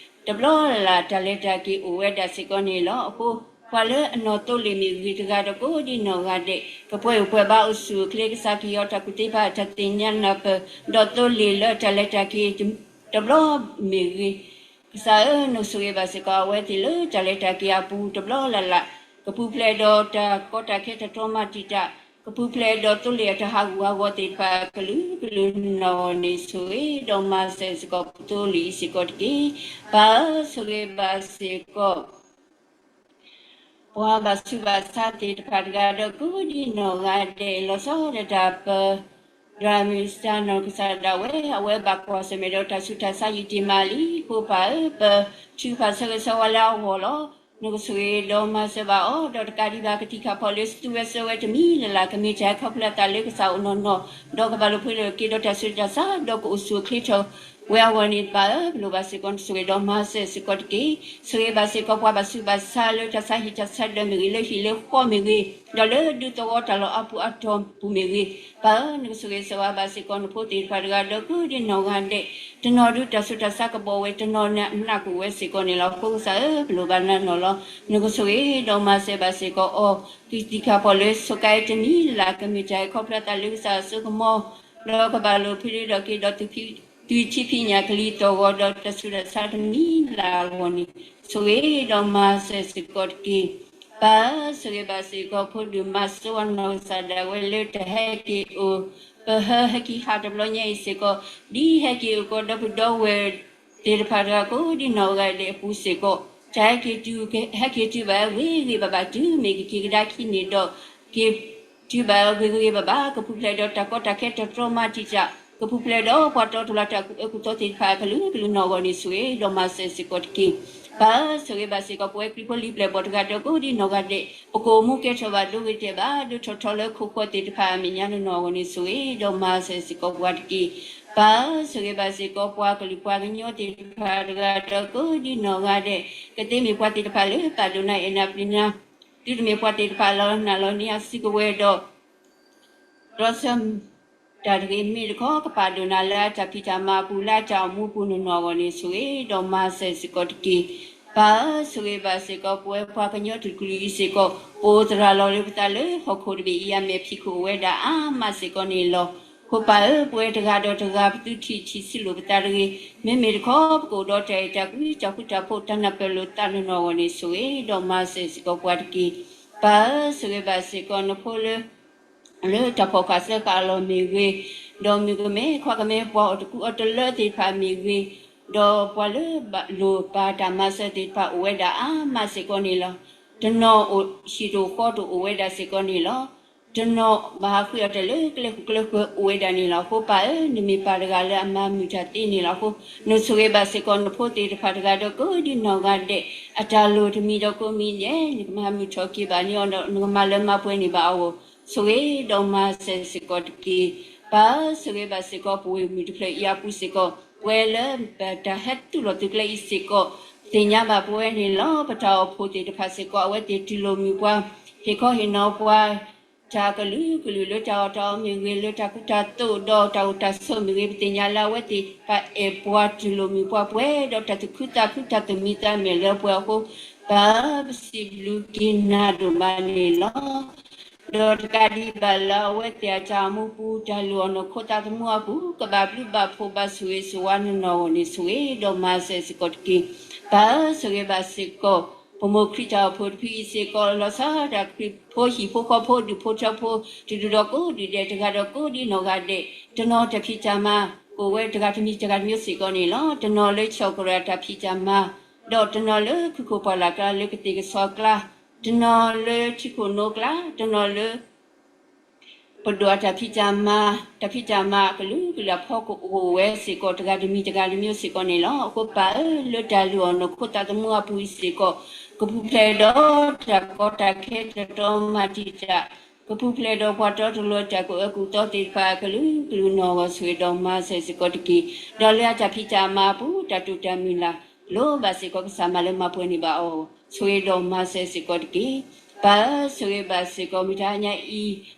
တဘျီလၢ်လၢ် တၢ်လဲၤတၢ်က့ၤအိၣ်ဝဲဒၣ်စ့ၢ်ကီးန့ၣ်လီၤ. အဃိ ပှၤလၢအနီၢ်သိလ့ၣ်မ့ၢ်ဂ့ၤတဂၤဒီးကိးဒံးနီၢ်ဂၤဒဲး ကပှဲၤအိၣ်ပှဲၤဘါအိၣ်ဆူၣ်အိၣ်ချ့ ကစၢ်ကဟ့ၣ်အီၤတၢ်ကူၣ်သ့ပာ်တၢ်သ့ၣ်ညါနၢ်ပၢၢ် ဒီးသိလ့ၣ်လၢတၢ်လဲၤတၢ်က့ၤတဘျီမ့ၢ်ဂ့ၤ ကစၢ်ဧၢ, နကဆိၣ်ဂ့ၤဘၣ်စ့ၢ်ကီးအဝဲသ့ၣ်လၢတၢ်လဲၤတၢ်က့ၤအပူၤတဘျီလၢ်လၢ်, ကပူၤဖျဲးဒီးတၢ်ကီတၢ်ခဲတၢ်တြီမၤတံာ်တာ်, ကပူၤဖျဲးဒီးသိလ့ၣ်အတၢ်ဟးဂူာ်ဟးဂီၤသ့ၣ်တဖၣ်အကလုာ်ကလုာ်နီၢ်ဂီၢ်န့ၣ် ဆိၣ်ဂ့ၤဒီးမၤစၢၤစ့ၢ်ကီးပသိလ့ၣ်အံၤစ့ၢ်ကီးတက့ၢ်. ပၢ်ဧၢ, ဆိၣ်ဂ့ၤဘၣ်စ့ၢ်ကီး ပှၤဘၣ်ဆူးဘၣ်ဆါသ့ၣ်တဖၣ်တဂၤဒီးကိးဒံးနီၢ်ဂၤဒဲး လီၤဆီဒၣ်တၢ်ပ ဒြၣ်မုၢ်စၢ်နီၢ်ကစၢ်ဒၣ်ဝဲ အဝဲဘၣ်ကွၢ်ဆၢၣ်မဲာ်ဒီးတၢ်ဆူးတၢ်ဆါယံာ်တ့ၢ်မးလံအဃိ ပၢ်ဧၢ, ပထုကဖၣ်ဆၢဂ့ၤဆၢဝါလၢအဂီၢ်လီၤ. နကဆိၣ်ဂ့ၤဒီးမၤစၢၤဘၣ်အီၤ ဒီးတကးဒံးဘၣ် ကသံၣ်ခၣ်ဖီၣ်လၢစုဝဲစၢၤဝဲတမံၤလၢ်လၢ် ကမ့ၢ်တၢ်ခီဖျိအသးလၢကစၢ်အိၣ်နီၢ်နီၢ်, ဒီးကဘၣ်လိာ်ဖိးလိာ်က့ၤဒီးတၢ်ဆူးတၢ်ဆါ ဒီးကအိၣ်ဆူၣ်အိၣ်ချ့ထီၣ်ဝဲအဂီၢ်န့ၣ် ပၢ်ဧၢ, ပလိၣ်ဘၣ်စ့ၢ်ကီး နဆိၣ်ဂ့ၤဒီးမၤစၢၤစ့ၢ်ကီးတက့ၢ်. ဆိၣ်ဂ့ၤဘၣ်စ့ၢ်ကီးပှၤဘၣ်ဆူးဘၣ်ဆါလၢတၢ်ဆါဟံၣ်တၢ်ဆါဒၢးမ့ၢ်ဂ့ၤ, လၢဟံၣ်လၢဃီမ့ၢ်ဂ့ၤ, ဒီးလၢဒူသဝီတၢ်လီၢ်အါပူၤအတီၢ်ပူၤမ့ၢ်ဂ့ၤ, ပၢ်ဧၢ, နကဆိၣ်ဂ့ၤဆိၣ်ဝါဘၣ်စ့ၢ်ကီးနဖိသ့ၣ်တဖၣ်တဂၤဒီးကိးဒံးနီၢ်ဂၤဒဲး, တနီၤဒုးတၢ်ဆူးတၢ်ဆါကဘီဝဲ, တနီၤနးနးကအိၣ်ဝဲစ့ၢ်ကီးန့ၣ်လီၤ. အဃိကစၢ်ဧၢ, ပလိၣ်ဘၣ်နၤနီၢ်လီၤ. နကဆိၣ်ဂ့ၤဒီးမၤစၢၤဘၣ်စ့ၢ်ကီးအီၤ, ကသံၣ်ခၣ်ဖီၣ်လၢစကဲတမံၤလၢ်လၢ် ကမ့ၢ်တၢ်ခီဖျိအသးလၢကစၢ်အစိကမီၤ, ဒီးကဘၣ်လိာ်ဖိးလိာ်က့ၤဒီး သွံၣ်ထံဖံးညၣ်ကလံၤသီၣ်ဂီၤဒီးတၢ်ဆူးတၢ်ဆါတမံၤလၢ်လၢ်အဂီၢ်န့ၣ် ဆိၣ်ဂ့ၤဒီးမၤစၢၤစ့ၢ်ကီးတက့ၢ်. ပၢ်ဧၢ, ဆိၣ်ဂ့ၤဘၣ်စ့ၢ်ကီး ဖိဒိၣ်မၤစိဝါနီၢ်ကစၢ်ဒၣ်ဝဲလၢတၢ်ဟဲက့ၤအိၣ် ပဟၢဟဲက့ၤဟးတဘျီညါအံၤစ့ၢ်ကီး, ဒ်ဟဲက့ၤအိၣ်ကီးဒီပုၢ်ဒီဝဲၢ်သ့ၣ်တဖၣ်တဂၤကိးဒံးနီၢ်ဂၤဒဲးအပူၤစ့ၢ်ကီး, တၢ်ဟဲက့ၤတုၤ ဟဲက့ၤတုၤဘၣ်ဂ့ၤဂ့ၤဘၣ်ဘၣ် တုၤမ့ၢ်ကက့ၤကဒါခံန့ၣ်ဒီး က့ၤ တုၤဘၣ်ဂ့ၤဂ့ၤဘၣ်ဘၣ်, ကပူၤဖျဲးဒီးတၢ်ကီတၢ်ခဲတၢ်တြီမၤတံာ်တာ်, ကပူၤဖျဲးဒီးပှၤတီတၢ်လီၢ်တၢ်ကူၣ်အၢကူၣ်သီသ့ၣ်တဖၣ်အကလုာ်ကလုာ်နီၢ်ဂီၢ်န့ၣ် ဆိၣ်ဂ့ၤဒီးမၤစၢၤစ့ၢ်ကီးတက့ၢ်. ပၢ်ဧၢ, ဆိၣ်ဂ့ၤဘၣ်စ့ၢ်ကီး ပဝဲခရံာ်ဖိလံၤပျဲၢ်ဘီၣ်တဂၤဒီးကိးဒံးနီၢ်ဂၤဒဲး, ပကအိၣ်မူကဲထီၣ်ဘၣ်ဒိဂ့ၤတဲာ်ဘၣ် ဒိၣ်ထီၣ်ထီလၢခိၣ်ဃၢၤသ့ၣ်တဖၣ်အမဲာ်ညါနီၢ်နီၢ်အဂီၢ်န့ၣ် ဆိၣ်ဂ့ၤဒီးမၤစၢၤစ့ၢ်ကီးပှၤတက့ၢ်. ပၢ်ဧၢ, ဆိၣ်ဂ့ၤဘၣ်စ့ၢ်ကီး ပှၤကလုာ်ပှၤကညီသ့ၣ်တဖၣ်တဂၤဒီးကိးဒံးနီၢ်ဂၤဒဲး, ကသ့မ့ၢ်ပှၤသ့ၣ်တဖၣ်လၢပာ်ဒိၣ်နၤအဲၣ်နၤပျံၤနၤ, သုတမ့ၢ်ပှၤသ့ၣ်တဖၣ်လၢနၤလီၤန့ၢ်အစုကဝဲၤဒီး တြီဆၢ တၢ်တဂ့ၤမ့ၢ်တခီ ကပာ်ဒိၣ်နၤလၢအတၢ်ဖံးတၢ်မၤအပူၤလၢအတၢ်အိၣ်မူပူၤနီၢ်နီၢ်အဂီၢ်န့ၣ် ဆိၣ်ဂ့ၤဒီးမၤစၢၤစ့ၢ်ကီးတက့ၢ်. ပၢ်ဧၢ, ဆိၣ်ဂ့ၤဘၣ်စ့ၢ်ကီး ပဝဲပှၤကညီတကလုာ်အံၤစ့ၢ်ကီး ပအိၣ်သရၣ်လီၤလၢပသးလၢဟီၣ်ခိၣ်တဘ့ၣ်အံၤအမဲာ်ဖံးခိၣ်အိၣ်ဝဲဒၣ်အါမးစ့ၢ်ကီးန့ၣ်လီၤ. ဖိပၢ်ဧၢ, ပဝဲတဂၤဒီးတဂၤ ပသုထံၣ်ထံၣ်ဆံးလိာ်ပသးတဂ့ၤ. မ့မ့ၢ်တခီ ပကအိၣ်ဒီးတၢ်အဲၣ်တၢ်ကွံ တၢ်ဃူတၢ်ဖိး တၢ်နၢ်ပၢၢ်လိာ်သးနီၢ်နီၢ်အဂီၢ်န့ၣ် ဆိၣ်ဂ့ၤဒီးမၤစၢၤစ့ၢ်ကီးပှၤတက့ၢ်. ပၢ်ဧၢ, ဆိၣ်ဂ့ၤဘၣ်စ့ၢ်ကီးနဖိလၢ လၢတၢ်ဖီၣ်ဃာ်သၢဃာ်အလီၢ်မ့ၢ်ဂ့ၤ, ဒီးမုၣ်ကမဲ ခွါကမဲ ပှၤအီၣ်တကူအီတလၢသ့ၣ်တဖၣ်မ့ၢ်ဂ့ၤ, ဒီးပှၤလၢဘၣ်လိၣ်ဘၣ်တၢ်မၤစၢၤသ့ၣ်တဖၣ်အိၣ်ဝဲဒၣ်အါမးစ့ၢ်ကီးန့ၣ်လီၤ. တနီၤအိၣ်ဟံၣ်တအိၣ်ဃီတအိၣ်အိၣ်ဝဲဒၣ်စ့ၢ်ကီးန့ၣ်လီၤ. တနီၤဘၣ်ဟးဃုအီၤတၢ်လၢကျဲဃူကျဲဃၢၤအိၣ်ဝဲဒၣ်န့ၣ်လီၤ. အဃိပၢ်ဧၢ, နမ့ၢ်ပၢ်တဂၤလၢအမၤမုာ်တၢ်သ့န့ၣ်လီၤ. အဃိ နဆိၣ်ဂ့ၤဘၣ်စ့ၢ်ကီးနဖိသ့ၣ်တဖၣ်တဂၤဒီးကိးဒံနီၢ်ဂၤဒဲး, အတၢ်လိၣ်တမံၤဒီးကိးမံၤဒဲး နကမၤမုာ်ထီၣ်က့ၤဘၣ်န့ၢ်အီၤဒီး နကမၤလၢမၤပှဲၤန့ၢ်ဘၣ်အီၤ, ဆိၣ်ဂ့ၤဒီးမၤစၢၤစ့ၢ်ကီးတက့ၢ်. ပၢ်ဧၢ, ဆိၣ်ဂ့ၤဘၣ်စ့ၢ်ကီးပဝဲမုၢ်တဖျၢၣ်အံၤအပူၤစ့ၢ်ကီး, ပဝဲလၢပတၢ်ဟဲတူၢ်လိာ်သုးကျဲအံၤစ့ၢ်ကီး, သ့ၣ်ညါဘၣ်ပဝဲန့ၣ်လီၤ. ပတၢ်အိၣ်ဖှိၣ်သ့ၣ်တဖၣ်စ့ၢ်ကီး အဝဲသ့ၣ်တူၢ်လိာ်မုာ်ပှၤ, ဟ့ၣ်ခီဟ့ၣ်နီၤပှၤ တၢ်ကလုာ်ကလုာ်လၢတၢ်အီၣ်တၢ်အီမ့ၢ်ဂ့ၤ, လၢတၢ်ကူတၢ်သိးဒီးတၢ်အိၣ်တၢ်ဆိးမ့ၢ်ဂ့ၤ, ပသ့ၣ်ညါလၢအဝဲသ့ၣ်တဖၣ်အဲၣ်ပှၤတူၢ်လိာ်မုာ်ပှၤပှဲၤဒီးတၢ်သူၣ်ခုသးခုတၢ်သူၣ်မံသးမုာ်လၢပှဲၤအဃိ, ပၢ်ဧၢ, ပစံးဘျုးက့ၤနၤဒိၣ်မးန့ၣ်လီၤ. ဒီးတကးဒံးဘၣ်လၢအဝဲသ့ၣ်အတၢ်အိၣ်မူပူၤ တၢ်လုၢ်အီၣ်နီၢ်ခိသးသမူအပူၤ ကဘၣ်ဘျုးဘၣ်ဖှိၣ်ဘၣ်ဆိၣ်ဂ့ၤဆိၣ်ဝါနီၢ်နီၢ်အဂီၢ်န့ၣ် ဆိၣ်ဂ့ၤဒီးမၤစၢၤစ့ၢ်ကီးတက့ၢ်. ပၢ်ဧၢ, ဆိၣ်ဂ့ၤဘၣ်စ့ၢ်ကီး ပမိၢ်ခရံာ်တၢ်အိၣ်ဖှိၣ်တဖုအံၤစ့ၢ်ကီး လီၤဆီဒၣ်တၢ်ခရံာ်ဖိဟံၣ်ဖိဃီဖိဒူၣ်ဖိထၢဖိ တုၤဒူၣ်ဒီးကိးဒူၣ်ဒဲး တဂၤဒီးကိးဒံနီၢ်ဂၤဒဲး, တနီၤတၢ်ဖံးတၢ်မၤ ကအိၣ်ဝဲတဂၤတမံၤတဂၤတမံၤစ့ၢ်ကီးန့ၣ်လီၤ. တနီၤလၢဆီၣ်ကရၢၢ်တၢ်ဖံးတၢ်မၤ ဒီးတနီၤလၢခုခိၣ်ပှၢ်လၢ်ကျါလၢကသ့ၣ်ကဆီအကျါ, တနီၤလၢထံခိၣ်နိကျါ, တနီၤလၢ ပဒိၣ်အတၢ်ဖံးတၢ်မၤ, တၢ်ဖံးတၢ်မၤကလုာ်ကလုာ်အဖီခိၣ်ကအိၣ်ဝဲစ့ၢ်ကီး တဂၤတမံၤတဂၤတမံၤစ့ၢ်ကီးန့ၣ်လီၤ. အဃိပၢ်ဧၢ, လၢတၢ်လုၢ်အီၣ်နီၢ်ခိသးသမူအပူၤအံၤစ့ၢ်ကီး, ကပူၤဖျဲးဒီးတၢ်ကီတၢ်ခဲတတီမၤတံာ်တာ်, ကပူၤဖျဲးဒီးပှၤတီတလိၤအတၢ်ကူၣ်အၢကူၣ်သီသ့ၣ်တဖၣ် ကလုာ်ကလုာ်နီၢ်ဂီၢ် ဆိၣ်ဂ့ၤဒီးမၤစၢၤစ့ၢ်ကီးတက့ၢ်. ဒီးလၢအတၢ်ဖံးတၢ်မၤအပူၤ တၢ်တိာ်တၢ်မုၢ်လၢ် လိၣ်ဘၣ်စ့ၢ်ကီးကစၢ်မၤလၢမၤပှဲၤန့ၢ်ဘၣ်အီၤ, ဆိၣ်ဂ့ၤဒီးမၤစၢၤစ့ၢ်ကီးတက့ၢ်. ပၢ်ဧၢ, ဆိၣ်ဂ့ၤဘၣ်စ့ၢ်ကီး မုၢ်တဟါညါအံၤ,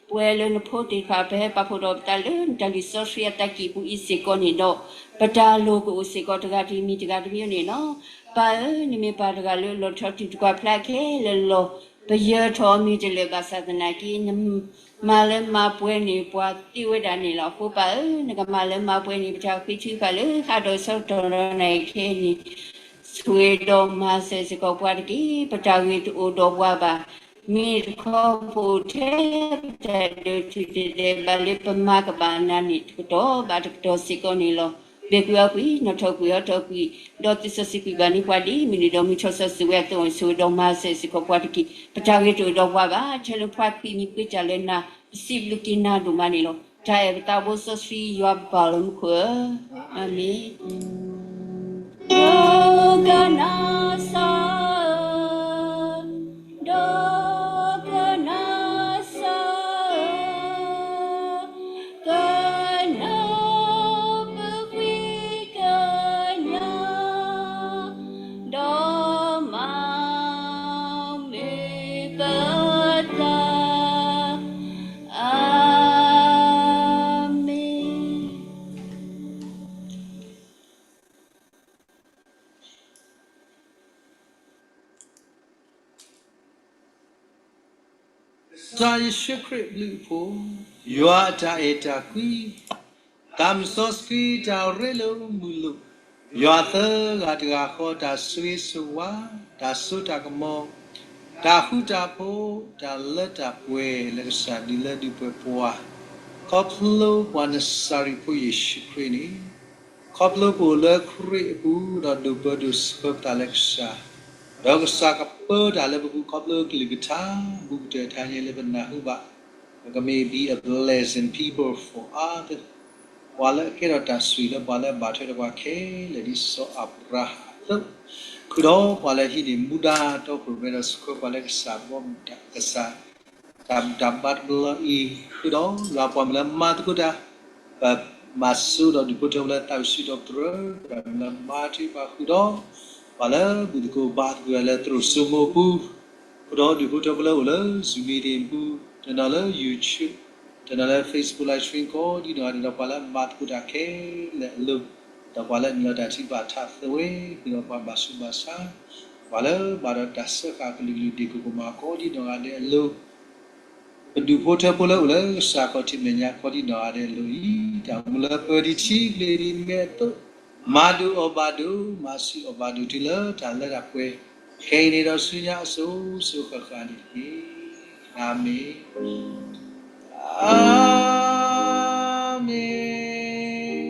ပဝဲလၢနဖိသ့ၣ်တဖၣ် ပဟဲပာ်ဖှိၣ်ဒီးပသးလၢနတၢ်လုၢ်စီဆှံအသးကံၢ်ပူၤအံၤစ့ၢ်ကီးန့ၣ်ဒီး, ပတၢ်လိၣ်ကအိၣ်စ့ၢ်ကီးတဂၤတမံၤတဂၤတမံၤန့ၣ်လီၤ. ပၢ်ဧၢ, နမ့ၢ်ပၢ်တဂၤလၢလီၤထီၣ်တုၤတကွၢ်ဖျါခဲလၢာ်လီၤ. ပယၢၤထီၣ်အမံၤတလၢာ်ဘၣ်ဆၣ်သနာ်က့ နမၤလၢမၤပှဲၤန့ၢ်ပှၤသ့ဝဲဒၣ်န့ၣ်လီၤ. အဃိပၢ်ဧၢ, နကမၤလၢမၤပှဲၤန့ၢ် ပတၢ်ဃ့ထုကဖၣ်လၢဟးဒီးဆၢကတီၢ်ဒီးနၤအံၤခဲအံၤန့ၣ် ဆိၣ်ဂ့ၤဒီးမၤစၢၤစ့ၢ်ကီးပှၤတက့ၢ်. ပတၢ်ဂ့ၤတအိၣ်ဒီးပှၤဘၣ်. မ့ၢ်တခီ ပအိၣ်ထဲပတၢ်ဒိၣ်ထူၣ်တဲာ်ဒဲးဘၣ်လၢပမၤကဘၣ်နၤန့ၣ် တကတီၢ်ဘၣ်တကတီၢ်စ့ၢ်ကီးန့ၣ်လီၤ. ဘၣ်ကွံာ်အီၣ်ကွံာ်, နီၣ်ထီၣ်ကွံာ်ဟီထီၣ်ကွံာ်, ဒီးသ့စီဆှံကွံာ်ဘၣ်န့ၢ်ပှၤဒ်မုၢ်နံၤဒီးမုၢ်ထီၣ်စီဆှံဝဲအသိးန့ၣ် ဆိၣ်ဂ့ၤဒီးမၤစၢၤစ့ၢ်ကီးပှၤတက့ၢ်. ပတၢ်ဂ့ၤတအိၣ်ဒီးပှၤဘၣ်. ထဲလၢပှၤခရံာ်မံၤပှ့ၤတၢ်လၢနၤ, ပစံးဘျုးက့ၤနၤဒိၣ်မးန့ၣ်လီၤ. တၢ်အဲၣ်ပသးဘိစီဆှံယွၤပပၢ်လၢမူခိၣ်ဧၢ, အၤမ့ၣ်. ဒိကနၣ်စၢ်ဧၢ, ဒိကနၣ်စၢ်ဧၢ, ကနၢ်ပပှံၤကညး, ဒီးမၤမုာ်ပသး, အၤမ့ၣ်. ကစၢ်ယ့ၣ်ၡူးခရံာ်အဘျုးအဖှိၣ်, ယွၤအတၢ်အဲၣ်တၢ်ကွံ, သးစီဆှံတၢ်ရ့လိာ်မုာ်လိာ်, ယွၤသၢဂၤတဂၤဃီ တၢ်ဆိၣ်ဂ့ၤဆိၣ်ဝါ, တၢ်စိတၢ်ကမီၤ, တၢ်ဃူတၢ်ဖိး, တၢ်လၢတၢ်ပှဲၤလၢကစၢ်ဒုးလၢဒုးပှဲၤပှၤ, ခီဖျိပှၤနစၤရ့းဖိယ့ၣ်ၡူးခရံာ်န့ၣ် ခီဖျိပအိၣ်လၢခရံာ်အပူၤ ဒီးဒိးပၢဒိးဆှၢပသးလၢကစၢ်, ဒီးကစၢ်ကပၢတၢ်လၢပပူၤ ခီဖျိကလုၢ်ကထါဘူးကတၢၢ်တဟါညါလၢပနၢ်ဟူဘၣ်, ပကမ့ၢ် be a blessing people for others, ပှၤလၢအကဲထီၣ်တၢ်ဆိၣ်ဂ့ၤလၢပှၤလၢအဘၣ်ထွဲဒီးပှၤခဲလၢာ် ဒ်စီၤအၤဘြၤဟၣ်အသိး, ဃုာ်ဒီးပှၤလၢဟံးန့ၢ်မူဒါတီခိၣ်ရိၣ်မဲဒီးဆှၢပှၤလၢကစၢ်ဘီမုၢ်တၢ်ကစၢ် တၢ်ဘူၣ်တၢ်ဘါတဘျီအံၤ, ဃုာ်ဒီးယွၤပှၤမုၣ်လၢမၤသကိးတၢ်, ပမၤစိဒီးဒူၣ်ဖိထၢဖိလၢသးဝံၣ်စံးထီၣ်ပတြၢၤ, ပှၤမုၣ်လၢမၤထွဲပှၤဃုာ်ဒီး, ပှၤလၢဘူၣ်သကိးဘါသကိးတၢ်လၢသရိာ်စိမိၤအပူၤ, ဃုာ်ဒီးဒူၣ်ဖိထၢဖိလၢအိၣ်လၢ Zoom meeting ပူၤ, တနီၤလၢ YouTube, တနီၤလၢ Facebook live stream ကိးဒ်နီၢ်ဂၤဒဲးဒီး ပှၤလၢမၤသကိးတၢ်ခဲလၢာ်အလိၤ, ဒီးပှၤလၢနုာ်လီၤတၢ်ထုကဖၣ်ထးသဝဲ, ဃုာ်ဒီးပှၤဘၣ်ဆူးဘၣ်ဆါ, ပှၤလၢဘၣ်ဒီးတၢ်စၢဃာ်ကလုာ်ကလုာ်ဒ့ၣ်ကိၣ်ကမၤကိးဒ်နီၢ်ဂၤဒဲးအလိၤ, ပဒူၣ်ဖိထၢဖိလၢအိၣ်လၢကစၢ်ခီၣ်ထံးမဲာ်ညါ ကိးဒံနီၢ်ဂၤဒဲးအလိၤအံၤ, တၢ်အိၣ်မူလၢပှဲၤဒံးဆံးဂ့ၤဒံးမဲာ်အသိး, မၤဒိၣ်အီၣ်ဘၣ်ဒိၣ်, မၤဆူၣ်အီၣ်ဘၣ်ဒိၣ်တုၤလၢတၢ်လၢတၢ်ပှဲၤ, ခဲအံၤန့ၣ်ဒီးဆူညါအစိၤစိၤဃၣ်ဃၣ်န့ၣ်တက့ၢ်. အၤမ့ၣ်, အၤမ့ၣ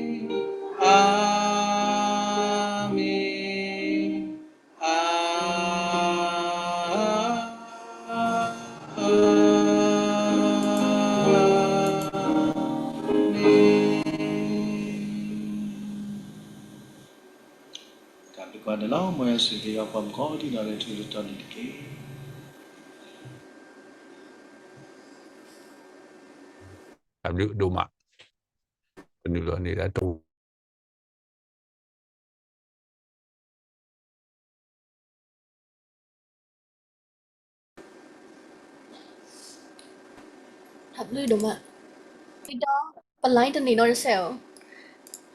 ်, အၤမ့ၣ်. အၤမ့ၣ်. တၢ်ဘျုးကိးဂၤဒဲးလီၤ. မ်ယွၤဆိၣ်ဂ့ၤပှၤမုၣ်ကီၤဒံးနီၢ်ဂၤဒဲး တကတီၢ်န့ၣ်တက့ၢ်. တၢ်ဘျုးဒိၣ်မး, ပနုာ်လီၤန့ၢ်ဒၣ်တ တၢ်ဘျုးဒိၣ်မး, ဒီးပ line တန့ၢ်နီတစဲးဧိၤ,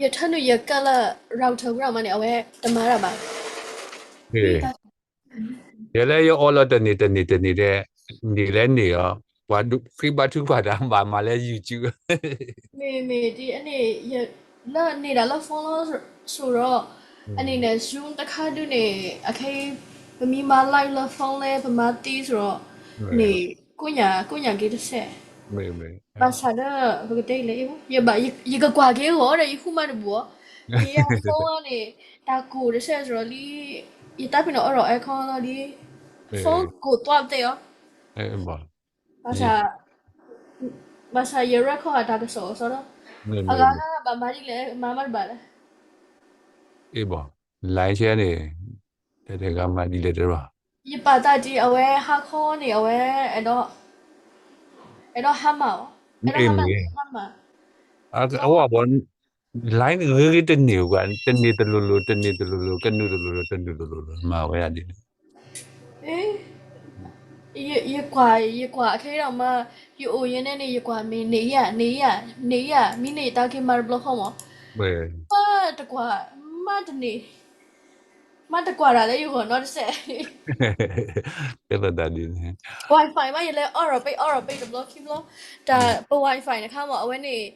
ယထၢနုာ်ယကၢၢ်လၢ router ဝဲဒၣ်မးန့ၣ် အဝဲတမၤတၢ်ဘၣ်. ယဲလၢယအီလီၤတန့ၢ်တန့ၢ်တန့ၢ်ဒီး, န့ၢ်လဲၣ်န့ၢ်အီၤ, ပှၤဃ့ဘါထုကဖၣ်တၢ်ဘၣ်မၤလၢ YouTube. မ့ၢ်မ့ၢ်ဒ်အန့ၣ်, လၢန့ၢ်ဒၣ်လၢ phone လီၤစိၤဒီး, အန့ၣ်န့ၣ် Zoom တခါဒုန့ၣ်, အခဲအံၤ ပမ့ၢ်မၤ live လၢ phone လဲၣ် ပမၤသ့စိၤဒီး, န့ၣ်, ကိညၣ်, ကိညၣ်က့ၤတစဲး. ဘၣ်ဆၣ်ဒီး ပကတဲလဲၣ်, ယဘၣ်, ယကကွၢ်က့ၤအဂီၢ်ဒီး ယဃုမၤတဘူၣ်အီၤ, ယ phone န့ၣ်, တၢ်ကိၢ်တစဲးစိၤဒီးလံ, ယတၢ်ဖဲန့ၣ်အီဒီး aircon လီၤလံ, phone ကိၢ်သွါပသ့ၣ်အီၤ. ဘၣ်ဆၣ်, ဘၣ်ဆၣ်ယ record အတၢ်ကစီၣ်အီၤစီဒီး, အဂၤဂၤဘၣ်မၤဒ်လဲၣ် မၤမၤတဘၣ်လဲၣ်. အ့ၣ်ဘီ, လၢဆဲန့ၣ်, တဂၤမၤဒ်လဲၣ်တရီ, ယပာ်သးဒ်အဝဲဟါခီန့ၣ် အဝဲ, အဲၣ်ဒိး, အဲၣ်ဒိးဟါမၢ်အီၤ, အဲၣ်ဒိးဟါမၢ်, ဟါမၢ်, အဝဲဘီ line ဂ့ၤဂ့ၤတန့ၢ်ဘၣ်, တန့ၢ်တလိၤလိၤ တန့ၢ်တလိၤလိၤ ကနုာ်တလိၤလိၤ တနုာ်တလိၤလိၤ မၤဝဲဒၣ်ဒ်န့ၣ်. ယကွၢ်, ယကွၢ်အခဲအံၤဒီးမး, ယအိၣ်ယဲန့ၣ်န့ၣ် ယကွၢ်မ့ၢ်န့ၢ်ဧါ, န့ၢ်ဧါ, န့ၢ်ဧါ, မ့ၢ်န့ၢ်တၢ်က့ၤမၤတဘျီဃီမး, မးတကွၢ်, မးတန့ၢ်, မးတကွၢ်တၢ်လၢယဂီၢ်နီတစဲး. ကဲသးဒ်န့ၣ်, Wi-Fi မး ယလဲၤအီရီၣ်ပ့း အီရီၣ်ပ့းတဘျီခံဘျီ, တၢ်ပ Wi-Fi တခါမး အဝဲန့ၣ်,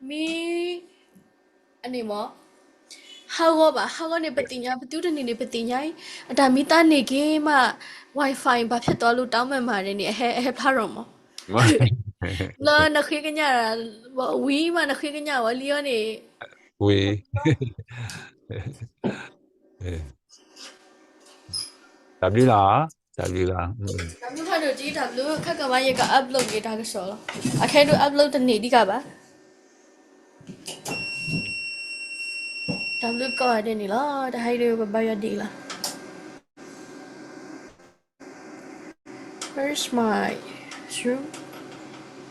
မ့ၢ် အန့ၣ်မး, ဟးဂီၤဘၣ်, ဟးဂီၤန့ၣ်ပသ့ၣ်ညါ, ပသုတနံၤန့ၣ်ပသ့ၣ်ညါအံၤ, အတၢ်မ့ၢ်သးန့ၢ်က့ၤမး, Wi-Fi ဘၣ်ဖျဲၣ်သီလိတၢ်မၢမၤန့ၣ်န့ၣ် အဟဲဖျါထီၣ်မး, လၢနဃ့ကညး, ဝံၤမးနဃ့ကညးဝဲလံအီၤန့ၣ်, ဝံၤ တၢ်ဘျုးလီၤ, တၢ်ဘျုးလီၤ, တၢ်ဘျုးဖးဒိၣ်တံၢ် တၢ်ဘျုး, ခဲကမးယက upload က့ၤတၢ်ကစီၣ်လီၤ, အခဲဒုး upload တန့ၢ်ဒံးကဘၣ်. တၢ်ဘျုးကိးဂၤဒဲးန့ၣ်လီၤ, တဟါအံၤဒုးပဘါယွၤဒ်အံၤလီၤ. Where is my Zoom?